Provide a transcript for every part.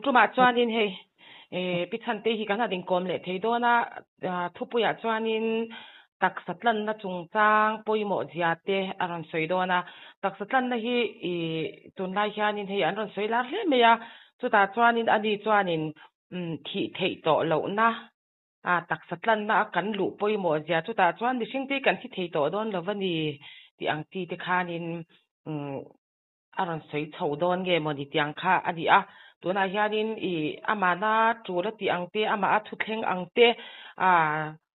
tumah chuanin hei Pi Chhantei hi kan han inkawm leh thei dawn a, thupuiah chuanin taksa tlanna chungchang pawimawh zia te a rawn sawi dawn a. Taksa tlanna hi tunlai hianin hei an rawn sawi lar hle mai a, chutah chuanin ani chuanin thih theih tawh lohna A taksa tlanna a kan luh pawimawh zia chutah chuan mihring te hi kan thi thei tawh dawn lo va ni tih ang chi te khanin a rawn sawi chho dawn nge maw ni tiang kha a ni a. Tunah hianin i amahna tul a tih ang te, amah a thuthleng ang te,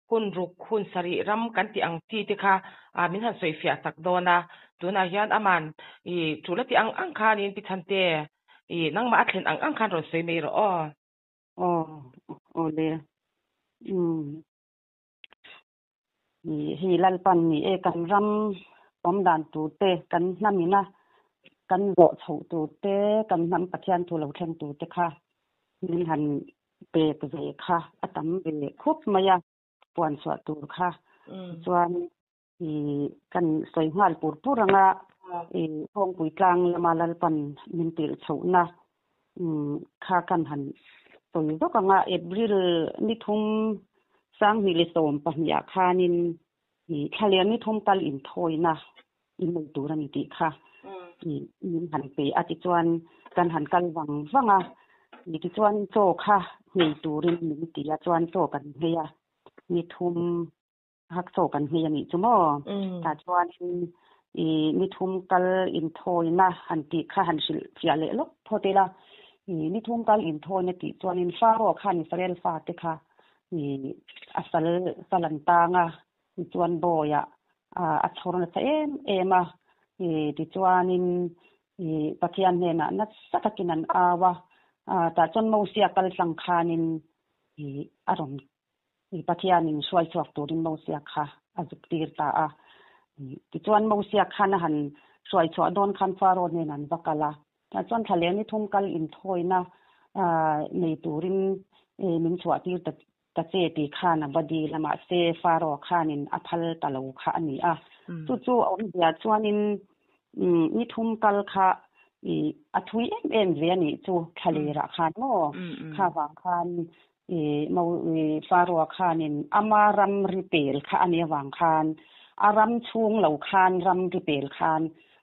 hun ruk, hun sarih ram kan tih ang chi te kha min han sawi fiah sak dawn a. Tunah hian aman i tul a tih ang ang khanin Pi Chhante i nangmah a thlen ang ang khan rawn sawi mai rawh aw. Aw, aw le. Umm. Hi Lalpan ni e kan ram awm dan tur te, kan hnam ina kan zawh chhoh tur te, kan hnam Pathian thu lo thleng tur te kha min han pek ve kha a tam ve khup mai a, puan chhuah tur kha. Chuan i kan sawi nghal pur pur anga i Kawngpui tlang lama Lalpan min tirh chhohna kha kan han sawi zawk anga April ni thum 2022 ah khanin i thlalian ni thum kal inthawina in nei tur a ni tih kha i min han pe a tichuan kan han kal vang vang a i tichuan chaw kha nghei turin min ti a chuan chaw kan nghei a ni thum Hak chaw kan hmei a nih chu maw? Tah chuanin i ni thum kal inthawina han tih kha han hrilh fiah leh lawk phawt ila. I ni thum kal inthawina tih chuanin Faro khan Israel fate kha i a sal sal an tang a, tichuan bawiah a chhawr nasa em em a. I tichuanin i Pathian hnenah nasa takin an au a. Tah chuan Mosia kal tlang khanin i a rawn Pathianin hruai chhuak turin Mosia kha a zuk tir ta a. Tichuan Mosia khan a han hruai chhuah dawn khan Faro hnenah an va kal a. Tah chuan thla leh ni thum kal inthawina nei turin min chhuah tir ta che tih khan a va dil a, mahse Faro khanin a phal ta lo kha a ni a. Chu chu a awmzia chuanin ni thum kal kha a thui em em ve a nih chu thla lerah khan maw? Kha vang khan I mo i Faroa khanin ama ram ri pel kha a nih avang khan a ram chhung lo khan ram ri pel khan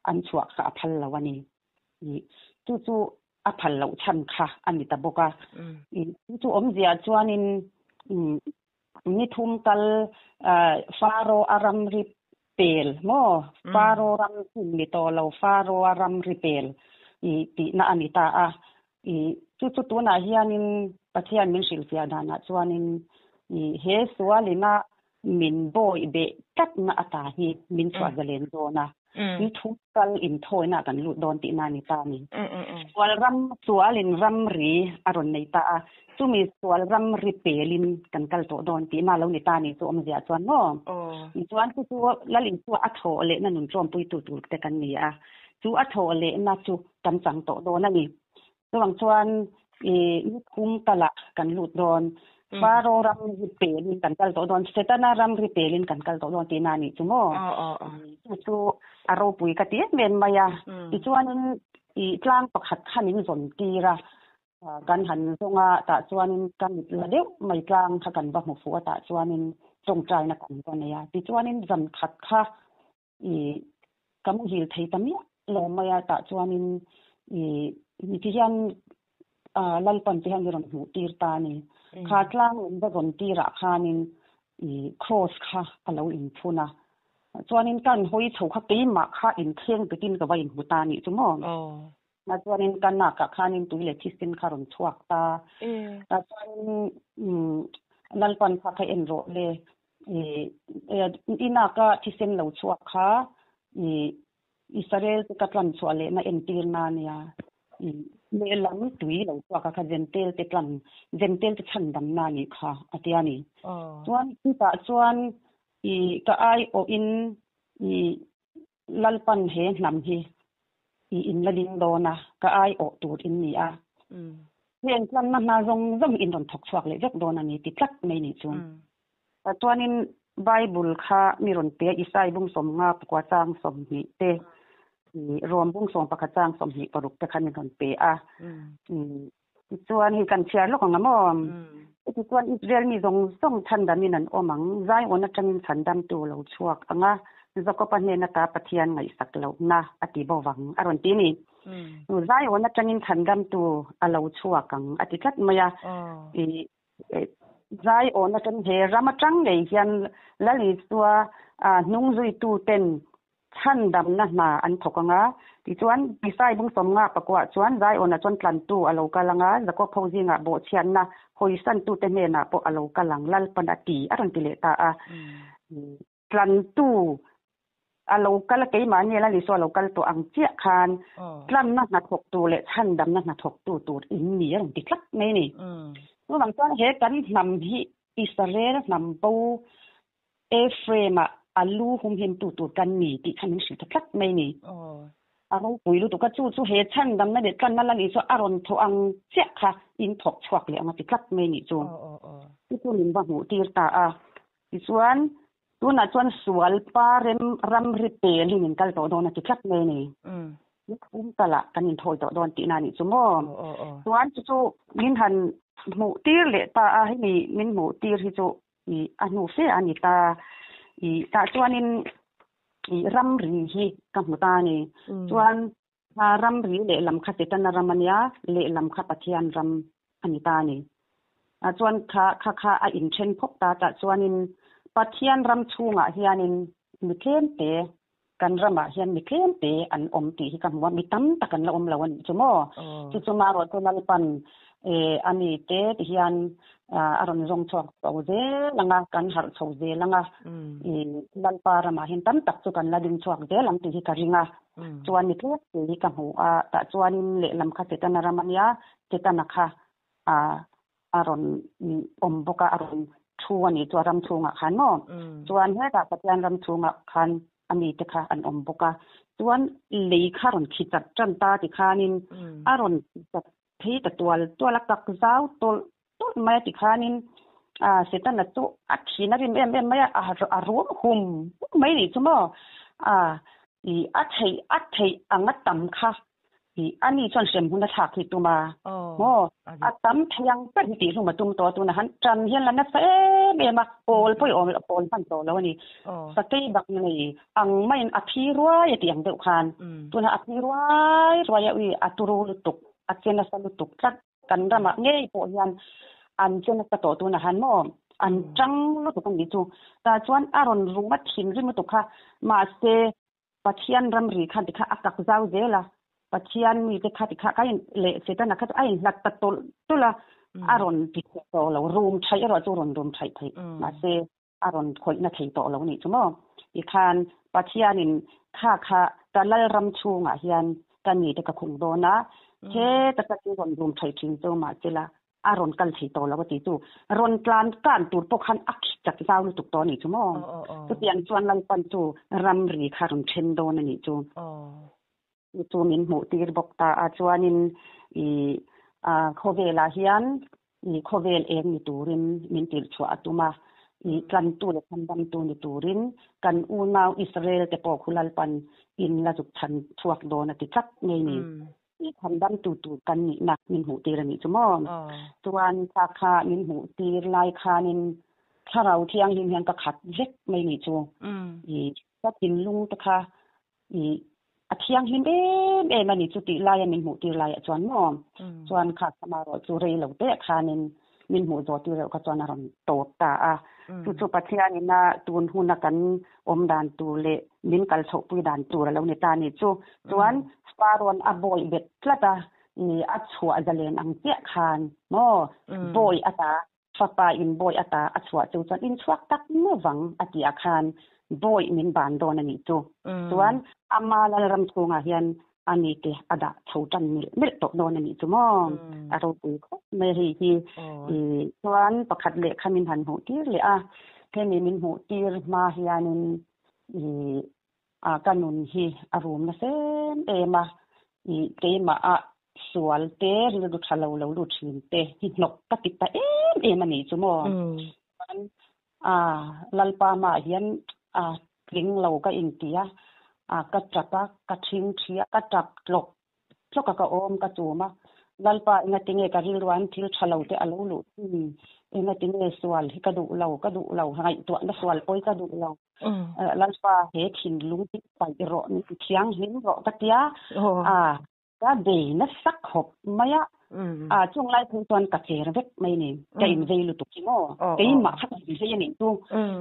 an chhuah kha a phal lo a ni. I chu chu a phal loh chhan kha a ni ta bawk a. I chu chu awmzia chuanin ni thum kal Faro a ram ri pel maw Faro ram chin ni tawh lo Faro a ram ri pel i tihna a ni ta a. I chu chu tunah hianin Pathian min hrilhfiah danah chuanin i he sualina min bawi beh tlatna ata hi min chhuah zalen dawn a, ni thum kal inthawina kan lut dawn tihna a ni ta a ni. Sual ram sualin ramri a rawn nei ta a, chumi sual ramri pelin kan kal tawh dawn tihna a lo ni ta a ni chu awmzia chuan maw? Chuan chu chu Lal Isua a thawh lehna nun tlawmpuitu tur te kan ni a, chu a thawh lehna chu kan chang tawh dawn a ni. Chuvang chuan i ni thum kalah kan lut dawn. Faro ram ri pelin kan kal tawh dawn. Setana ram ri pelin kan kal tawh dawn tihna a nih chu maw? Chu chu a ropui ka ti em em mai a. Tichuanin i tlang pakhat kha min zawn tir a, kan han zawng a, tah chuanin ka mit la deuh mai tlang kha kan va hmu fuh a, tah chuanin tawngtaina kan va nei a. Tichuanin zan khat kha I ka muhil thei ta miah lo mai a, tah chuanin i mi ti hian Lalpan te hian i rawn hmuh tir ta a ni. Kha tlang in va rawn tirah khanin i cross kha a lo inphun a, chuanin ka han hawi chho kha keimah kha inthleng betin ka va inhmu ta a nih chu maw. Tah chuanin ka nakah khanin tui leh thisen kha rawn chhuak ta. Tah chuanin Lalpan kha kha en rawh le, i naka thisen lo chhuak kha i Israel te ka tlan chhuah lehna entir na ania. Lehlam tui lo chhuak a kha Jentail te tlan, Jentail te chhandam na anih kha a ti a ni. Chuan chutah chuan i ka aiawhin i Lalpan he hnam hi i in la ding dawn a, ka aiawh tur in ni a. Heng tlanna hna zawng zawng in rawn thawk chhuak leh vek dawn a ni ti tlat mai nih chuan. Chuanin Bible kha mi rawn pe a, Isai bung 50 pakua chang 20 te, Rom bung 11 chang 26 te kha min rawn pe a. Tichuan hei kan chhiar lawk ang a maw? Tichuan Israel mi zawng zawng chhandamin an awm ang, Zion atangin chhandamtu lo chhuak ang a, Jakob-a hnen ata Pathian ngaihsak lohna a ti bo vang a rawn ti a ni. Zion atangin chhandamtu a lo chhuak ang a ti tlat mai a. Zion atang he ram atang ngei hian Lal Isua hnung zuituten Chhandamna hna an thawk ang a, tichuan Isai bung sawmnga pakuah chuan Zion-ah chuan tlantu a lo kal ang a, Jakob ho zingah bawhchhiatna hawisantute hnenah pawh a lo kal ang, Lalpan a ti, a rawn ti leh ta a. Tlantu a lo kal a, keimahni Lal Isua a lo kal tawh ang chiah khan tlanna hna thawktu leh chhandamna hna thawktu tur in ni, a rawn ti tlat mai a ni. Chuvang chuan he kan hnam hi Israel hnam bo Ephraim-ah a lu humhimtu tur kan ni tih kha min hrilh ta tlat mai ni. A ropui lutuk a, chu chu he chhandamna leh tlanna la nih chu a rawn thawh ang chiah kha in thawk chhuak leh ang a ti tlat mai nih chu. Chu chu min va hmuh tir ta a. Tichuan, tunah chuan sual pa rem ramri pel hi min kal tawh dawn a ti tlat mai ni. Nikhum talah kan inthawi tawh dawn tihna nih chu maw? Chuan chu chu min han hmuh tir leh ta a, hemi min hmuh tir hi chu I a hnu fe a ni ta. I tah chuanin i ramri hi ka hmu ta a ni. Chuan ramri lehlam kha Setana ram a nia, lehlam kha Pathian ram a ni ta a ni. Ah chuan kha kha kha a inthen phawk ta. Tah chuanin Pathian ram chhungah hianin mi tlemte kan ramah hian mi tlemte an awm tih hi ka hmu a, mi tam tak an la awm lo a nih chu maw? Chu chu marawh chu Lalpan a mi te ti hian a rawn zawng chhuak chho zel ang a, kan harh chho zel ang a, Lalpa ramah hian tam tak chu kan la ding chhuak zel ang tih hi ka ring a, chuan mi tlemte hi ka hmu a, tah chuanin lehlam kha Setana ram a nia, Setana kha a rawn awm bawk a, a rawn thu a nih chu a ram chhungah khan maw? Chuan hetah Pathian ram chhungah khan a mite kha an awm bawk a, chuan lei kha rawn khi chat tan ta ti khanin a rawn khi chat phei ta tual tual a, kak zau tawlh tawlh mai a ti khanin Setana chu a thin a rim em em mai a, a rum hum hum mai nih chu maw? A theih a theih ang a tam kha I ani chuan hrem hun a thlak hi tum a maw? A tam thei ang ber hi tih hlum a tum tawh a, tunah han tan hian la nasa em em a, pawl pawh i awm lo, pawl hman tawh lo a ni. Sakei bak nei ang maiin a phi ruai a tih ang deuh khan tunah a phi ruai ruai a, ui a turu lutuk, a che nasa lutuk tlat. Kan ramah ngei pawh hian an che nasa tawh tunah han maw? An tang lutuk a nih chu. Tah chuan a rawn rum a thinrim lutuk kha, mahse Pathian ramri kha tikha a kak zau zel a, Pathian mite kha tikha ka in leh Setana kha chu a inhlat ta tawlh tawlh a, a rawn ti thei tawh lo, rum thaih erawh chu rawn rum thaih thei, mahse a rawn khawihna thei tawh lo nih chu maw. Tikhan Pathianin kha kha ka Lalram chhungah hian ka mite ka khung dawn a, heta ka chu rawn rum thaih thin chu mahsela a rawn kal thei tawh lo a ti chu rawn tlan kan tur pawh khan a khi chak zau lutuk tawh a nih chu maw? Chutiang chuan Lalpan chu ramri kha rawn then dawn a nih chu. Chu chu min hmuh tir bawk ta a, chuanin i khawvelah hian i khawvel eng ni turin min tirh chhuah a tum a, i tlantu leh chhandamtu ni turin kan unau Israel te pawh khu Lalpan in la zuk chhan chhuak dawn a ti tlat ngei ni. I chhandamtu tur kan nihna min hmuh tir a nih chu maw? Chuan thla kha min hmuh tir lai khanin Thlarau Thianghlim hian ka khat vek mai nih chu. I ka thinlung te kha i a thianghlim em em a ni chu tih laia min hmuh tir laiah chuan maw? Chuan kha samarawh chu rei lo teh khanin min hmuh zawh tir reuh kha chuan a rawn tawp ta a. Chu chu Pathianin a tun huna kan awm dan tur leh min kal chhohpui dan tur a lo ni ta a nih chu. Chuan Pharaoh a bawi bet tlat a, i a chhuah zalen ang chiah khan maw bawi ata fapa in bawi ata a chhuah chu chuan in chhuak tak lovang a tih ah khan bawi min ban dawn a nih chu. Chuan ama Lalram chhungah hian a ni te a dah chho tan milh milh tawh dawn a nih chu maw? A ropui khawp mai hei hi. I chuan pakhat lehkha min han hmuh tir leh a, hemi min hmuh tir hma hianin i a ka nun hi a rum nasa em em a, i keimah a sual te rilru tha lo lo lut thin te hi hnawk ka ti ta em em a nih chu maw? Chuan A, Lalpa mah hian a tling lo ka inti a, a ka tap a, ka thing thi a, ka tap tlawk tlawk a ka awm ka chum a. Lalpa engatinge ka rilruah hian thil tha lo te a lo luh thin, engatinge sual hi ka duh lo, ka duh lo, ngaihtuahna sual pawi ka duh lo. Lalpa he thinlung hi paih rawh, min thianghlim rawh ka tia. A ka bei nasa khawp mai a. A chung lai phei chuan ka cher vek mai ni. Ka invei lutuk hi maw? Keimah kha ka invei a nih chu.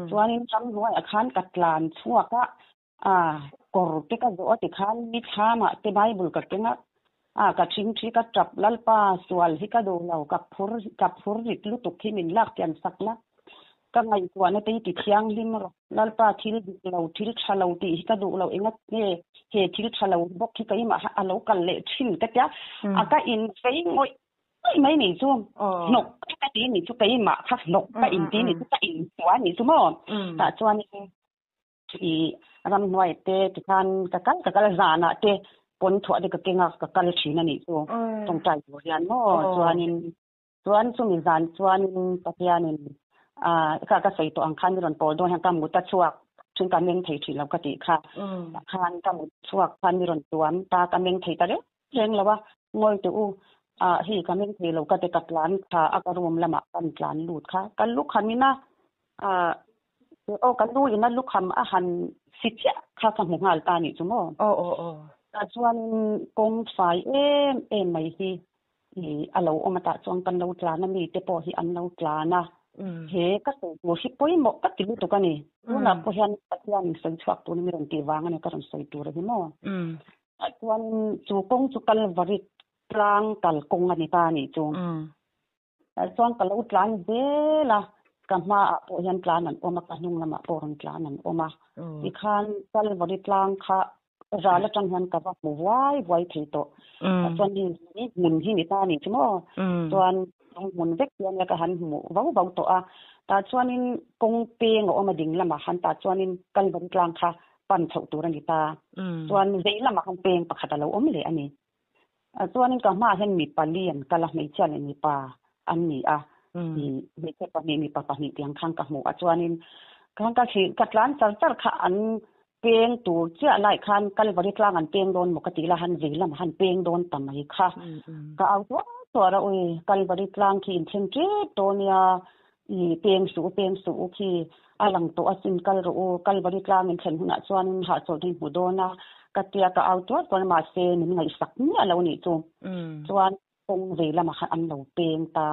Chuanin ramhnuaiah khan ka tlan chhuak a, A, kawr te ka zawh a ti khan mi thlamah te Bible ka keng a, a ka thingthi ka tap Lalpa sual hi ka duh lo, ka phur ka phur rit lutuk hi min lak kian sak la, ka ngaihtuahna te hi ti thianghlim rawh, Lalpa thil dik lo, thil tha lo tih hi ka duh lo, enga nge he thil tha lo bawk hi keimah a lo kal leh thin ka tia, a ka invei ngawih ngawih mai nih chu, hnawk ka ti nih chu keimah kha hnawk ka inti nih chu ka inhua nih chu maw, tah chuanin I ramhnuai te tikhan ka kal ka kal zanah te pawn thuah te ka keng a ka kal thin a nih chu tawngtai tur hian maw chuanin chuan chumi zan chuanin Pathianin ah ka ka sawi tawh ang khan mi rawn pawl dawn hian ka mut a chhuak thin ka meng thei thin lo ka tih kha khan ka mut chhuak khan mi rawn tuam ta ka meng thei ta reng reng lo a ngawi teh u ah hei ka meng thei lo ka ti ka tlan kha a ka room lamah kan tlan lut kha ka lukham in a ah Aw ka lu in a lukham a han si chiah kha ka hmu nghal ta nih chu maw? Aw aw aw. Tah chuanin kawng fai em em mai hi i a lo awm a tah chuan kan lo tlan a mi te pawh hi an lo tlan a. He ka sawi tur hi pawimawh ka ti lutuk a ni. Tunah pawh hian Pathian in sawi chhuak turin mi rawn tih vang a ni ka rawn sawi tur a hi maw? Tah chuanin chu kawng chu Kalvari tlang kal kawng a ni ta a nih chu. Tah chuan ka lo tlan zel a, ka hmaah pawh hian tlan an awm a, ka hnung lamah pawh rawn tlan an awm a. Tikhan Calvary tlang kha ral atang hian ka va hmu vuai vuai thei tawh. Tah chuan hei hmun hi ni ta a nih chu maw? Chuan lung hmun vek hian ka han hmu vau vau tawh a. Tah chuanin kawng peng a awm a ding lamah khan tah chuanin Calvary tlang kha pan chhoh tur a ni ta. Chuan vei lamah khan peng pakhat a lo awm leh a ni. Chuanin ka hmaah hian mi pali an kal a, hmeichhia leh mipa an ni a, hmeichhia pahnih mipa pahnih tiang khan ka hmu a, chuanin khan ka thlir ka tlan char char kha an peng tur chiah lai khan Kalvari tlang an peng dawn maw ka tih la han vei lamah han peng dawn ta mai kha ka au tuar tuar a, ui Kalvari tlang khi inthleng tep dawn nia i peng suh u peng suh u khi a lang tawh asin kal rawh u Kalvari tlang in thlen hunah chuanin hahchawlh hi hmu dawn a ka tia ka au tuar tuar mahse min ngaihsak miah lo nih chu chuan kawng vei lamah khan an lo peng ta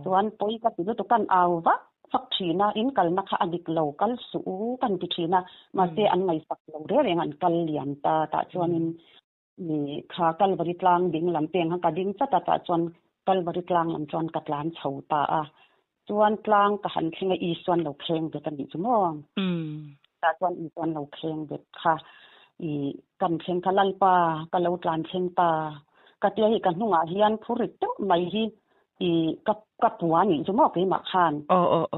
chuan pawi ka ti lutuk kan au vak vak thin a in kalna kha a dik lo kal suh u kan ti thin a mahse an ngaihsak lo reng reng an kal liam ta tah chuanin I kha Kalvari tlang ding lam peng kha ka ding chat a, tah chuan Kalvari tlang lam chuan ka tlan chho ta a. Chuan tlang ka han thleng a, Isuan lo kheng bet a nih chu maw? Tah chuan Isuan lo kheng bet kha i kan thleng kha Lalpa ka lo tlan thleng ta ka tia hi ka hnungah hian phur rit deuh mai hi i ka ka pua nih chu maw keimah khan.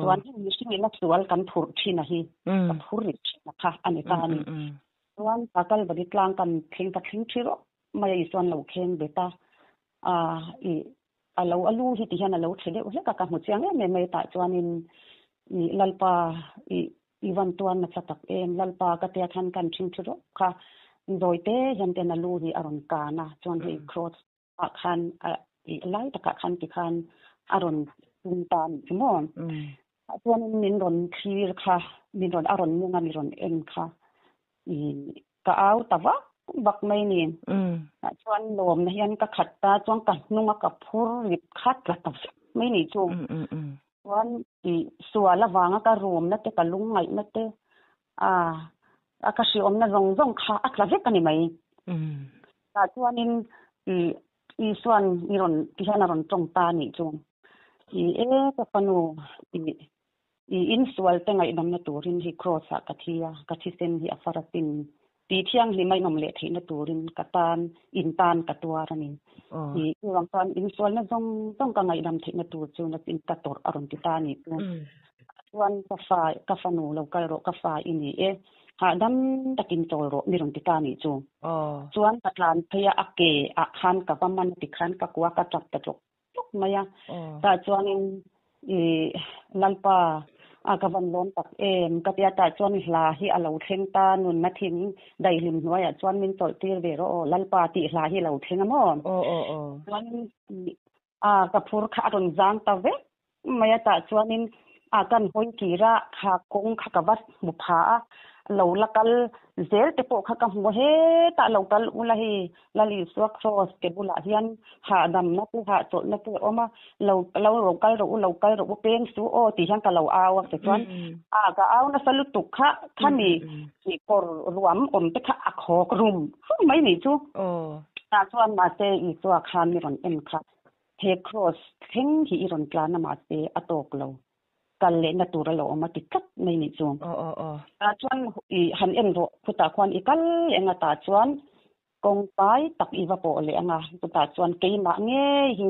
Chuan heng mihringin a sual kan phurh thin a hi ka phur rit thin a kha a ni ta a ni. Chuan ka Kalvari tlang kan thleng ka thleng thi rawh mai a Isuan lo kheng bet a, a i a lo a lu hi ti hian a lo thle deuh hlek a ka hmu chiang em em mai tah chuanin i Lalpa i i van tuar nasa tak em Lalpa ka tia khan kan thleng thi rawh kha zawi te hian ten a lu hi a rawn kan a chuan hei cross ah khan a i lai takah khan ti khan a rawn tum ta a nih chu maw. Chuanin min rawn thlir kha, min rawn a rawn meng a mi rawn en kha i ka au ta vak vak mai ni. Chuan lawmna hian ka khat ta chuan ka hnunga ka phur rip kha tla ta vek mai ni chu. Chuan i sual avanga ka rumna te ka lungngaihna te a ka hriawmna zawng zawng kha a tla vek a ni mai. Tah chuanin i Isuan i rawn ti hian a rawn tawng ta a nih chu. I e ka fanu i i insual te ngaihdamna turin hi cross ah ka thi a, ka thisen hi a far asin. Ti thianghlim a inawm leh theihna turin ka tan in tan ka tuar a ni. I chuvang chuan insualna zawng zawng ka ngaihdam theihna tur chu nakin ka tawrh a rawn ti ta a nih chu. Chuan ka fa ka fanu lo kal rawh ka fa i ni e, hahdam takin chawl rawh mi rawn ti ta nih chu. Chuan ka tlan phei a, a ke ah khan ka va man ti khan ka kua ka tap ta tlawk tlawk mai a. Tah chuanin i Lalpa A ka van lawm tak em ka tia tah chuan hla hi a lo thleng ta nunna thing daihlim hnuaiah chuan min chawlh tir ve rawh aw Lalpa tih hla hi a lo thleng a maw? Chuan a ka phur kha a rawn zang ta vek mai a tah chuanin a kan hawi kir a kha kawng kha ka va hmu pha a lo la kal zel te pawh kha ka hmu hetah lo kal ula hei Lal Isua Kraws ke bulah hian hahdamna te hahchawlhna te a awm a, lo lo ro kal rawh u, lo kal rawh u peng su aw tih hian ka lo au a tichuan a ka au nasa lutuk kha khami tih kawr ruam awm te kha a khawk rum rum mai nih chu. Tah chuan mahse Isua khan mi rawn en kha he Kraws thleng hi i rawn tlan a mahse a tawk lo. kal lehna tur a lo awm a ti tlat mai nih chu. Tah chuan i han en rawh khutah khuan i kal leh anga tah chuan kawng pai tak i va pawh leh anga chutah chuan keimah ngei hi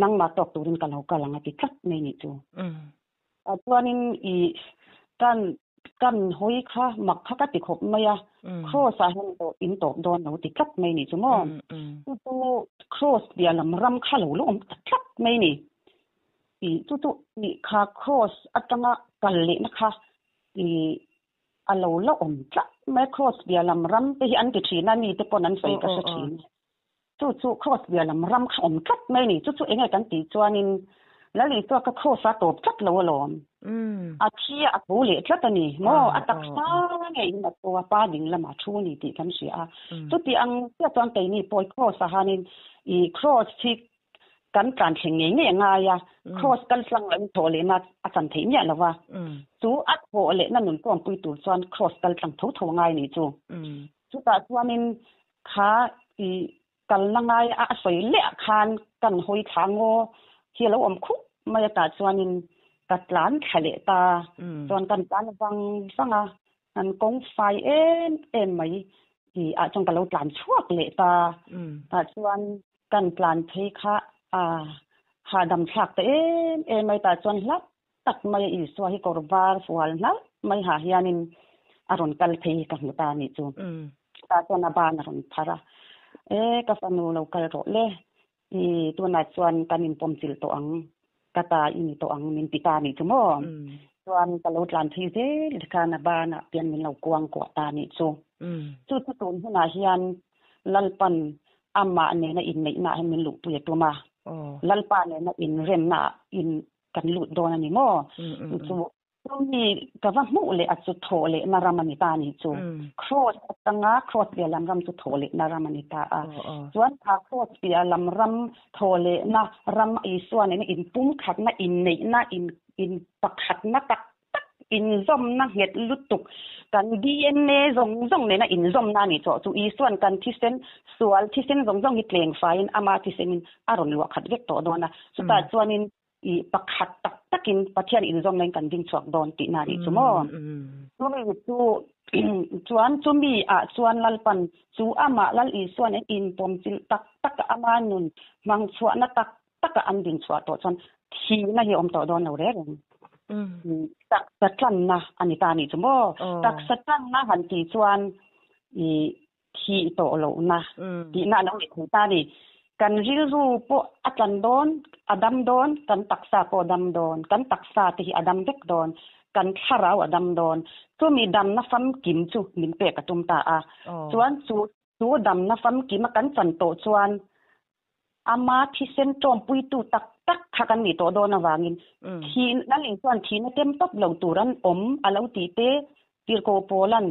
nangmah tawk turin ka lo kal ang a ti tlat mai nih chu. Tah chuanin i kan kan hawi kha mak kha ka ti khawp mai a cross ah hian in tawp dawn lo ti tlat mai nih chu maw. Chu chu cross piah lam ram kha lo la awm ta tlat mai ni. I chu chu i kha cross atanga kal lehna kha i a lo la awm tlat mai cross bia lam ram te hi an ti thin a mi te pawn an sawi ka hre thin chu chu cross bia lam ram kha awm tlat mai ni chu chu enge kan tih chuanin Lal Isua kha cross a tawp tlat lo alawm a thi a tho leh tlat a ni maw a taksa ngeiin a tho a pa ding lamah thu a ni tih kan hria a chuti ang chiah chuan keini pawh cross ah hianin i cross hi kan tlan thleng ngei ngei a ngai a, cross kal tlang loh in thawh lehna a chan theih miah lo va, chu a thawh lehna nun tawngpui tur chuan cross kal tlang tho tho a ngai ni chu. Chutah chuanin kha i kalna ngai a a sawi leh ah khan kan hawi thla ngaw hi a lo awm khup mai a tah chuanin ka tlan thla leh ta, chuan kan tlan vang vang a, kan kawng fai em em mai tih ah chuan ka lo tlan chhuak leh ta, tah chuan Kan tlan phei kha a hahdam thlak ta em em mai tah chuan hlap tak mai a Isua hi kawr var fual hnalh mai hah hianin a rawn kal phei hi ka hmu ta a nih chu. Tah chuan a ban a rawn phar a, E ka fanu lo kal rawh le, i tunah chuan kan inpawm chilh tawh ang, ka ta i ni tawh ang min ti ta a nih chu maw. Chuan ka lo tlan phei zel khan a banah pian min lo kuang kuah ta a nih chu. Chu chu tun hunah hian Lalpan amah nena inneihna ah hian min luhpui a tum a, Lalpa nena inremna ah in kan lut dawn a ni maw? Chu chumi ka va hmuh leh a chu thawh lehna ram a ni ta a ni chu. Kraws atanga kraws piah lam ram chu thawh lehna ram a ni ta a. Chuan kha kraws piah lam ram thawh lehna ram Isua nena inpumkhatna, inneihna, in in pakhatna tak tak inzawmna nghet lutuk kan DNA zawng zawng nena inzawmna a nih chawh chu Isuan kan thisen sual thisen zawng zawng hi tleng faiin ama thisenin a rawn luah khat vek tawh dawn a, chutah chuanin i pakhat tak takin Pathian inzawmna in kan ding chhuak dawn tihna a nih chu maw? Chumi chu chuan chumi ah chuan Lalpan chu amah Lal Isuan in inpawmchilh tak tak a ama nun hmang chhuahna tak taka an din chhuah tawh chuan thihna hi a awm tawh dawn lo reng reng. Taksa tanna a ni ta a nih chu maw? Taksa tanna han tih chuan i thih tawh lohna tihna a lo ni thei ta a ni. Kan rilru pawh a tlan dawn, a dam dawn, kan taksa pawh a dam dawn, kan taksa te hi a dam vek dawn, kan thlarau a dam dawn. Chumi damna famkim chu min pek a tum ta a. Chuan chu chu damna famkima kan chan tawh chuan Ama thisen tawmpuitu tak tak kha kan nih tawh dawn avangin thi Lalin chuan thihna tem tawp lo tur an awm a lo tih te tirhkoh pawlan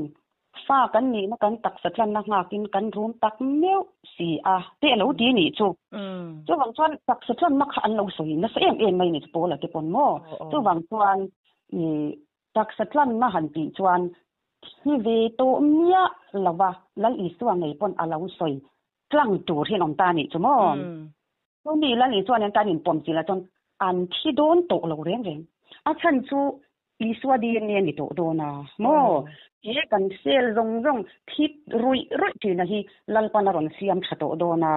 fa kan nihna kan taksa tlanna nghakin kan rum tak meuh si a te a lo ti nih chu. Chuvang chuan taksa tlanna kha an lo sawi nasa em em mai nih chu Paula te pawn maw. Chuvang chuan i taksa tlanna han tih chuan thi ve tawh miah lova Lal Isua ngei pawn a lo sawi Tlang tur hian awm ta a nih chu maw? Chumi Lal Isua nen kan inpawm chilh ah chuan an thi dawn tawh lo reng reng. A chhan chu Isua DNA a ni tawh dawn a maw? He kan sel zawng zawng thi ruih ruih ṭhin a hi Lalpan a rawn siam ṭha tawh dawn a.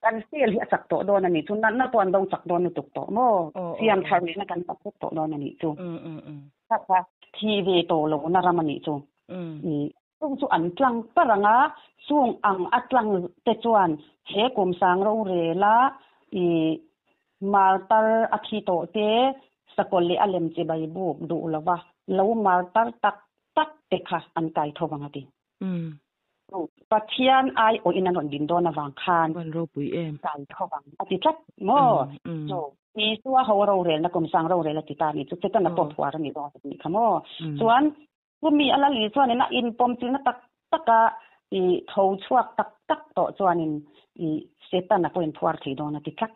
Kan sel hi a chak tawh dawn a nih chu. Natna pawh an do chak dawn lutuk tawh maw? Siam thar lehna kan chak vek tawh dawn a nih chu. Kha kha thi ve tawh lohna ram a nih chu. Chung chu an tlang par ang a, chung ang a tlang te chuan he kum sang rorela i martar a thi tawh te, Sakawlh leh a lem chibai buk duh lova lo martar tak tak te kha an kai tho vang a ti. Pathian aiawhin an rawn din dawn avang khan Van ropui em. kai tho vang a ti tlat maw? Chu Isua ho rorelna kum sang rorel a ti ta ni chu Setana pawh phuar a ni dawn a tih kha maw? Chuan chumi a la li chuanin a inpawm chilna tak taka i tho chhuak tak tak tawh chuanin i Setana pawhin phuar thei dawn a ti tlat.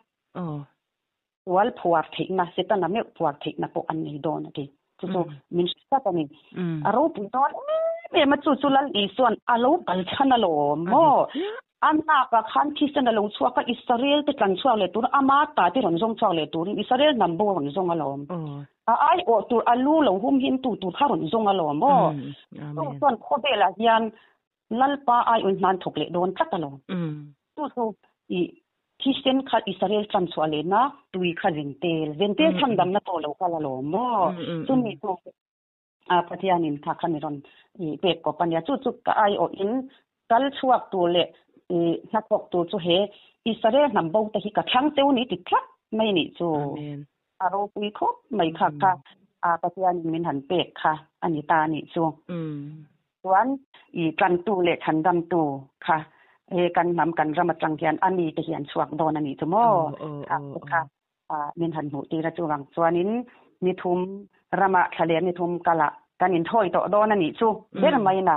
Sual phuar theihna, Setana meuh phuar theihna pawh an nei dawn a ti. Chu chu min hre tlat a ni. A ropui dawn em em a, chu chu Lal Isua'n a lo kal chhan alawm maw? A nakah khan thisen a lo chhuak a, Israel te tlan chhuak leh turin, ama ta te rawn zawng chhuak leh turin Israel hnam bo a rawn zawng alawm. A aiawh tur, a lu lo hum him tu tur kha rawn zawng alawm maw? Chu chuan khawvelah hian Lalpa aiawin hman thawk leh dawn tlat alawm. Chu chu i thisen kha Israel tlan chhuah lehna tui kha Zentel, Zentel chhandamna pawh lo kal alawm maw? Chumi chu a Pathianin kha kha mi rawn i pek kawp a nia. Chu chu ka aiawhin kal chhuak tur leh i hnathawk tur chu he Israel hnam bo te hi ka thlang teu ni ti tlat mai nih chu. A ropui khawp mai kha kha a Pathianin min han pek kha a ni ta nih chu. Chuan i tlantu leh chhandamtu kha he kan hnam kan ram atang hian a mite hi an chhuak dawn a nih chu maw? Kha te kha min han hmuh tir a chuvang chuanin ni thum ramah thla leh ni thum kalah kan inthawi tawh dawn a nih chu ber mai na.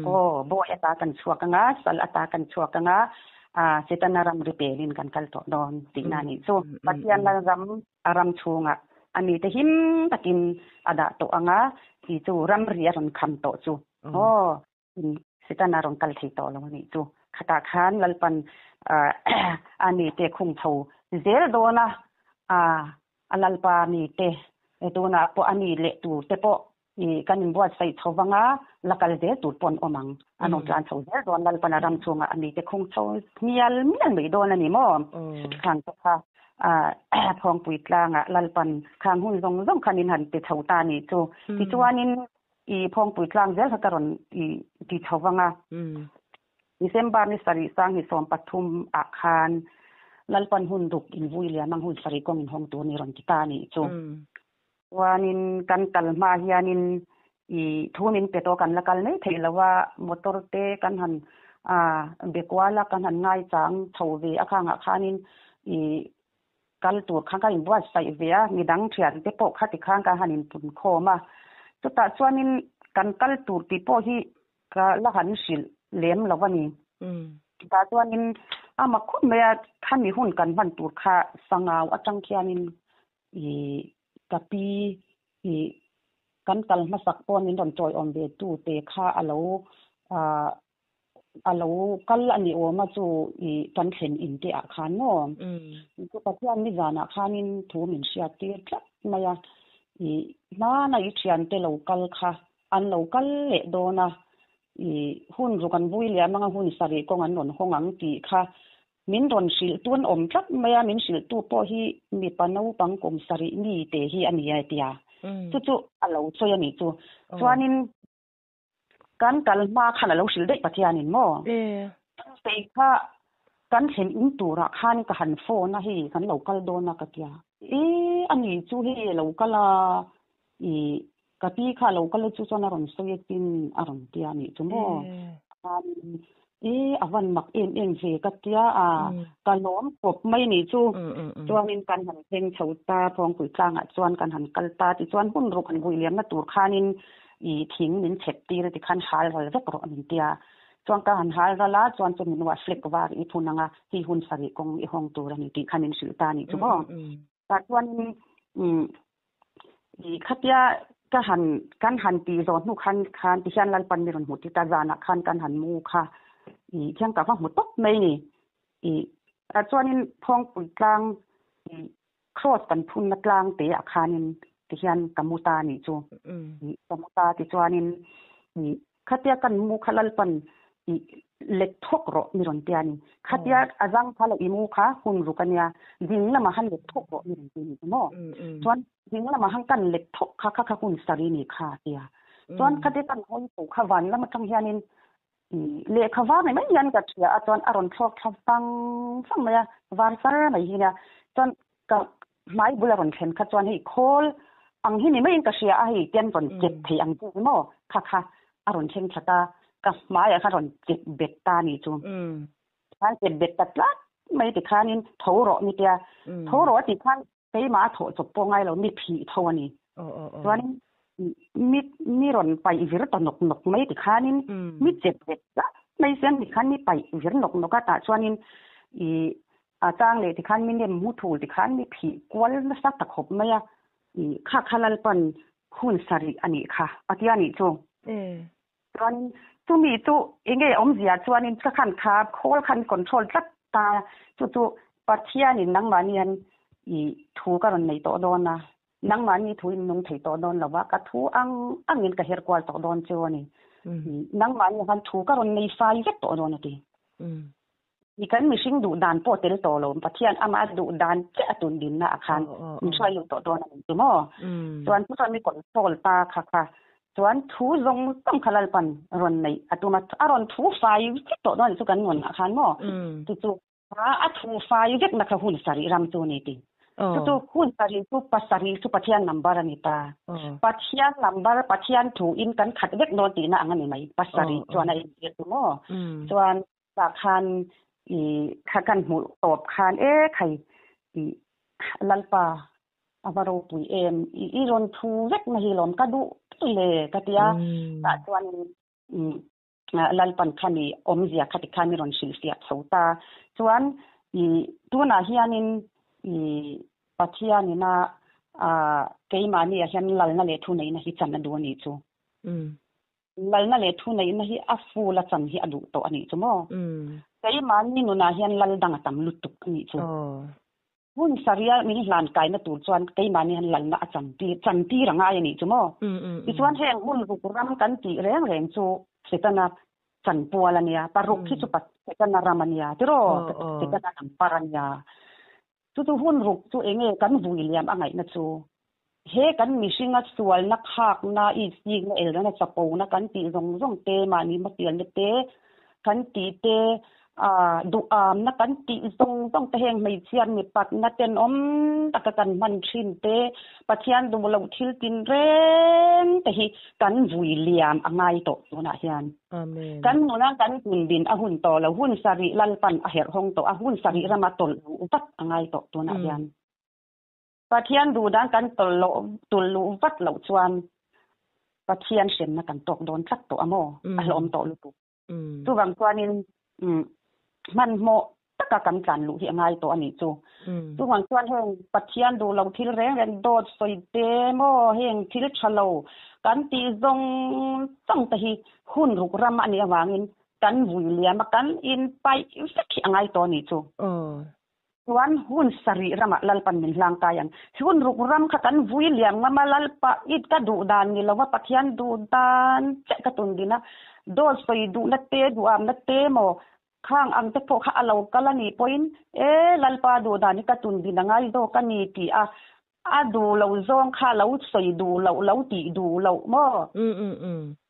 Aw bawi ata kan chhuak anga sal ata kan chhuak anga Setana ram ri pelin kan kal tawh dawn tihna a nih chu. Pathian ram a ram chhungah a mite him takin a dah tawh ang a, ti chu ramri a rawn kham tawh chu. Aw, Setana rawn kal thei tawh lo a nih chu. Khatah khan Lalpan a mite khung chho zel dawn a, a Lalpa mite tunah pawh a mi leh tur te pawh I kan inbuatsaih chho vang a, la kal zel tur pawh an awm ang. An rawn tlan chho zel dawn, Lalpan a ram chhungah a mite khung chho mial mial mai dawn a ni maw? Khang te kha Phawngpui tlangah Lalpan khang hun zawng zawng khan in han ti chho ta a nih chu. Tichuanin i Phawngpui tlang zel kha ka rawn i ti chho vang a. December ni sarih sang hi 13 ah khan Lalpan hun duk invui liam ang hun sarih kawng inhawng tur ni rawn ti ta a nih chu. Chuanin kan kal hma hianin i thu min pe tawh kan la kal mai theih lo a, motor te kan han be kual a, kan han ngaichang chho ve a khangah khanin i kal tur khan ka inbuatsaih ve a, midang thian te pawh khati khan ka han inpun khawm a. Chutah chuanin kan kal tur tih pawh hi ka la han hrilh lem lo a ni. Chutah chuanin a mak khawp mai a, khami hun kan hman tur kha sangau atang khianin I ka pi i kan kal hmasak pawh min rawn tawiawm ve tu te kha a lo ah a lo kal a ni awm a chu i kan thlen in te ah khan maw chu Pathian nizanah khanin thu min hriat tir tlat mai a i hmana i thiante lo kal kha an lo kal leh dawn a i hun ruk an vui liam anga hun sarih kawng an rawn hawng ang tih kha Min rawn hrilh tu an awm tlat mai a, min hrilh tu pawh hi mipa naupang kum sarih mi te hi a ni a tia. Chu chu a lo sawi a nih chu. Chuanin kan kal hma khan a lo hrilh daih Pathianin maw? Kei kha kan thlen in turah khan ka han phone a, hei kan lo kal dawn a ka tia. E a ni chu hei a lo kal a, i ka pi kha a lo kal a chu chuan a rawn sawi a tin a rawn tia a nih chu maw. E a van mak em em ve ka tia a, ka lawm khawp mai a nih chu. Chuanin kan han thleng chho ta, Phawngpui tlangah chuan kan han kal ta tichuan hun ruk an vui liamna tur khanin i thing min chhep tir a tikhan hal ral vek rawh min tia. Chuan ka han hal ral a, chuan chu min uah flag var i phun ang a, hei hun sarih kawng i hawng tur a ni tih kha min hrilh ta a nih chu maw. Tah chuanin i khatia ka han kan han tih zawh hnu khan khan tihian Lalpan mi rawn hmuh tir ta zanah khan kan han mu kha i thiang ka va hmu tawp mai ni. I tah chuanin Phawngpui tlang i cross kan phunna tlang te ah khanin tihian ka mu ta a nih chu. I ka mu ta tichuanin i Khatia kan mu kha Lalpan i let thawk rawh mi rawn ti a ni. Khatia a zang kha leh i mu kha hun ruk a nia, ding lamah han let thawk rawh mi rawn ti a ni chu maw? Chuan ding lamah han kan let thawk kha kha kha hun sari ni kha a ti a. Chuan khatia kan hawi tho kha van lam atang hianin i lehkha var mai mai hian ka hria a, chuan a rawn thlawk thla vang vang mai a, var sar mai hi nia. Chuan ka hmai bul a rawn thlen kha chuan hei khawl. Ang hi ni maiin ka hria a hei tian rawn chep thei ang chu maw kha kha a rawn thleng thla ta ka hmaiah khan rawn chep bet ta a nih chu. Khan chep bet ta tlat mai tikhanin tho rawh ni tia tho rawh a tih khan keimah a thawh chawp pawh ngai lo mi phih tho a ni. Chuanin mi mi rawn paih vir ta nawk nawk mai tikhanin mi chep bet tlat mai sian tikhan mi paih vir nawk nawk a tah chuanin ih A chang leh tikhan mi nem mu thul tikhan mi phih kual nasa ta khawp mai a, i kha kha Lalpan hun sarih a nih kha a tia nih chu. Chuanin chumi chu enge awmzia chuanin ka khan kha khawl khan control tlat ta chu chu Pathianin nangmahni hian i thu ka rawn nei tawh dawn a, nangmahni thu in nung thei tawh dawn lo va, ka thu ang angin ka her kual tawh dawn chu a ni. Nangmahni khan thu ka rawn nei fai vek tawh dawn a ti. I kan mihring duh dan pawh tel tawh lo, Pathian ama duh dan chiah a tun dinna ah khan min hruai lut tawh dawn a ni chu maw? Chuan chu chuan mi control ta kha kha chuan thu zawng zawng kha Lalpan rawn neih a tum a, a rawn thu fai vek tawh dawn a ni chu kan nun ah khan maw? Chu chu a thu fai vek na kha hun sarih ram chu a ni ti. Chu chu hun sarih chu pasarih chu Pathian number a ni ta. Pathian number Pathian thu in kan khat vek dawn tihna ang a ni mai, pasarih chuan a inzir chu maw? Chuan Tah khan i kha kan hmuh tawp khan e khai i Lalpa a va ropui em i i rawn thu vek na hi lawm ka duh le ka tia tah chuan Lalpan khan i awmzia kha tikhan i rawn hrilhfiah chho ta chuan i tunah hianin i Pathianina keimahni ah hian lalna leh thuneihna hi chan a duh a nih chu. Lalna leh thuneihna hi a full a chan hi a duh tawh a nih chu maw? Keimahni nunah hian lal dang a tam lutuk a nih chu. Hun saria min hlan kaina tur chuan keimahni hian lalna a chan tir chan tir a ngai a nih chu maw? Tichuan heng hun ruk ram kan tih reng reng chu Setana chanpual a nia, paruk hi chu Setana ram a nia tiraw? Setana lam par a nia. Chu chu hun ruk chu enge kan vui liam a ngaihna chu? He kan mihringa sualna, khakna, itsikna, elna, chapona kan tih zawng zawng te, mahni hmasialna te kan tih te, duhamna kan tih zawng zawng te heng hmeichhia mipatna tenawm taka kan hman thin te, Pathian duh loh thil tin reng te hi kan vui liam a ngai tawh tunah hian. Amen. Kan nuna kan tun din a hun tawh lo, hun sarih Lalpan a herh hawng tawh a, hun sarih rama tawlh luh vat a ngai tawh tunah hian. Pathian duhdan kan tawlh loh, tawlh luh vat loh chuan Pathian hremna kan tawk dawn tlat tawh a maw? A hlawm tawh lutuk. Chuvang chuanin hmanhmawh taka kan tlan luh hi a ngai tawh a nih chu. Chuvang chuan heng Pathian duh lo thil reng reng dawt sawi te maw heng thil tha lo kan tih zawng zawng te hi hun ruk ram a nih avangin kan vui liam a, kan inpaih vek hi a ngai tawh a nih chu. Chuan hun sarih ramah Lalpan min hlang kai ang. Hun ruk ram kha kan vui liam ngam a, Lalpa i ka duh dan ni lova Pathian duh dan chiah ka tun din a, dawt sawi duhna te, duhamna te maw khang ang te pawh kha a lo kal a nih pawhin e Lalpa duh dan hi ka tun din a ngai zawk a ni tih a, a duh lo zawng kha lo sawi duh loh, lo tih duh loh maw?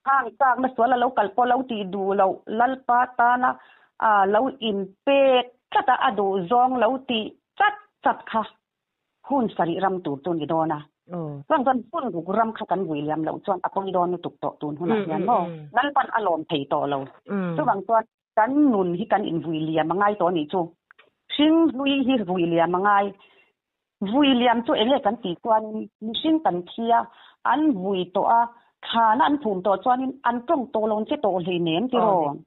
Khang chakna sual a lo kal pawh lo tih duh loh, Lalpa tana lo inpek tlat a, a duh zawng lo tih chat chat kha hun sarih ram tur chu ni dawn a. Chuan chuan hun ruk ram kha kan vui liam loh chuan a pawi dawn lutuk tawh tun hunah hian maw? Lalpan a lawm thei tawh lo. Chuvang chuan Kan nun hi kan invui liam a ngai tawh a nih chu. Hring hlui hi vui liam a ngai. Vui liam chu enge kan tih chuanin mihring kan thi a, an vui tawh a, thlana an phum tawh chuanin an tawng tawh lo che tawh hleinem tiraw.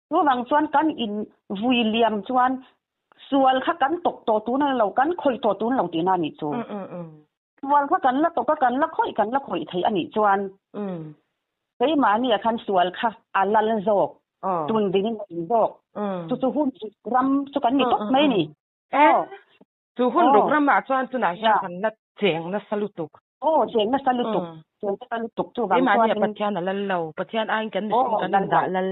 Chuvang chuan kan in vui liam chuan sual kha kan tawk tawh tun a lo, kan khawih tawh tun lo tihna a nih chu. Sual kha kan la tawk a, kan la khawih kan la khawih thei a nih chuan keimahni ah khan sual kha a lal zawk, tun dingin a in zawk. Chu chu hun ruk ram chu kan ni tawp mai a ni. Chu hun ruk ram ah chuan tunah hian kan la cheng nasa lutuk. Aw, cheng nasa lutuk, cheng nasa lutuk chu vang chuan. Keimahni ah Pathian a lal lo, Pathian aiin kan mihring kan indah lal.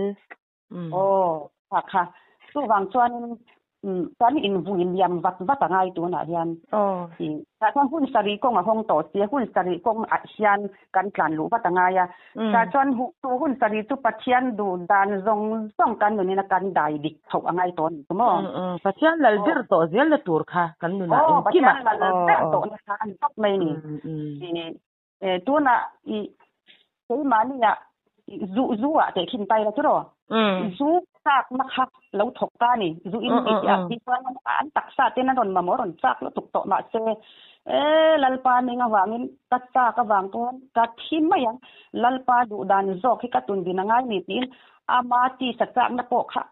Aw, kha kha. Chuvang chuanin. Kan invui liam vat vat a ngai tunah hian. Tah chuan hun sarih kawng a hawng tawh si a, hun sarih kawng ah hian kan tlan luh vat a ngai a. Tah chuan chu hun sarih chu Pathian duh dan zawng zawng kan nunin a kan dai dik chhoh a ngai tawh a ni chu maw? Pathian lal ber tawh zel na tur kha kan nunah engkim ah. Pathian lal ber tawh na kha a ni tawp mai a ni. Tunah i keimahni ah zu zu ah teh khin tai la chu raw. Zu chakna kha lo thawk ta a ni. Zu in tih tih ah tih chuan an taksa ten an rawn mamawh rawn chak lutuk tawh mahse e Lalpa ning avangin ka chak avang pawn ka thi mai ang. Lalpa duh dan zawk hi ka tun din a ngai ni tiin ama tisa chakna pawh kha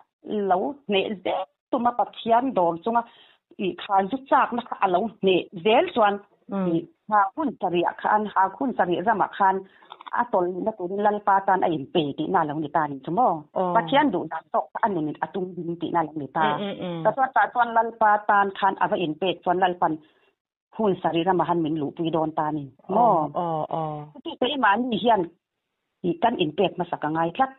lo hneh zel tuma Pathian dawr chunga i kha zu chakna kha a lo hneh zel chuan i ha hun sarih ah khan ha hun sarih ramah khan a tawlhna turin Lalpa tan a inpe tihna a lo ni ta a nih chu maw? Pathian duh dan tawk kha a nun a tum ding tihna a lo ni ta. Ka chuan tah chuan Lalpa tan khan a va inpek chuan Lalpan hun sarih ramah han min luhpui dawn ta a ni maw? Chuti keimahni hian i kan inpek hmasak a ngai tlat.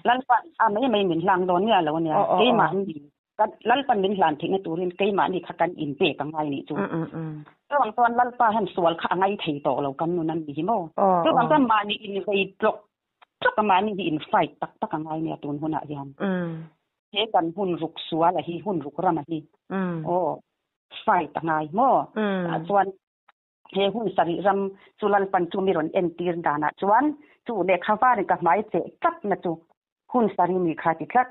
Lalpan a mai mai min hlang dawn nia lo nia. Keimahni kan Lalpan min hlan theihna turin keimahni kha kan inpek a ngai nih chu. Chuvang chuan Lalpa hian sual kha a ngai thei tawh lo kan nun a ni hi maw? Chuvang chuan mahni invei tlawk tlawk a mahni hi in fight tak tak a ngai nia tun hunah hian. He kan hun ruk sual a hi hun ruk ram a hi. Aw fight a ngai maw? Tah chuan he hun sarih ram chu Lalpan chu mi rawn entir danah chuan chu lehkha varin ka hmai cheh tlat na chu hun sarih mi kha ti tlat,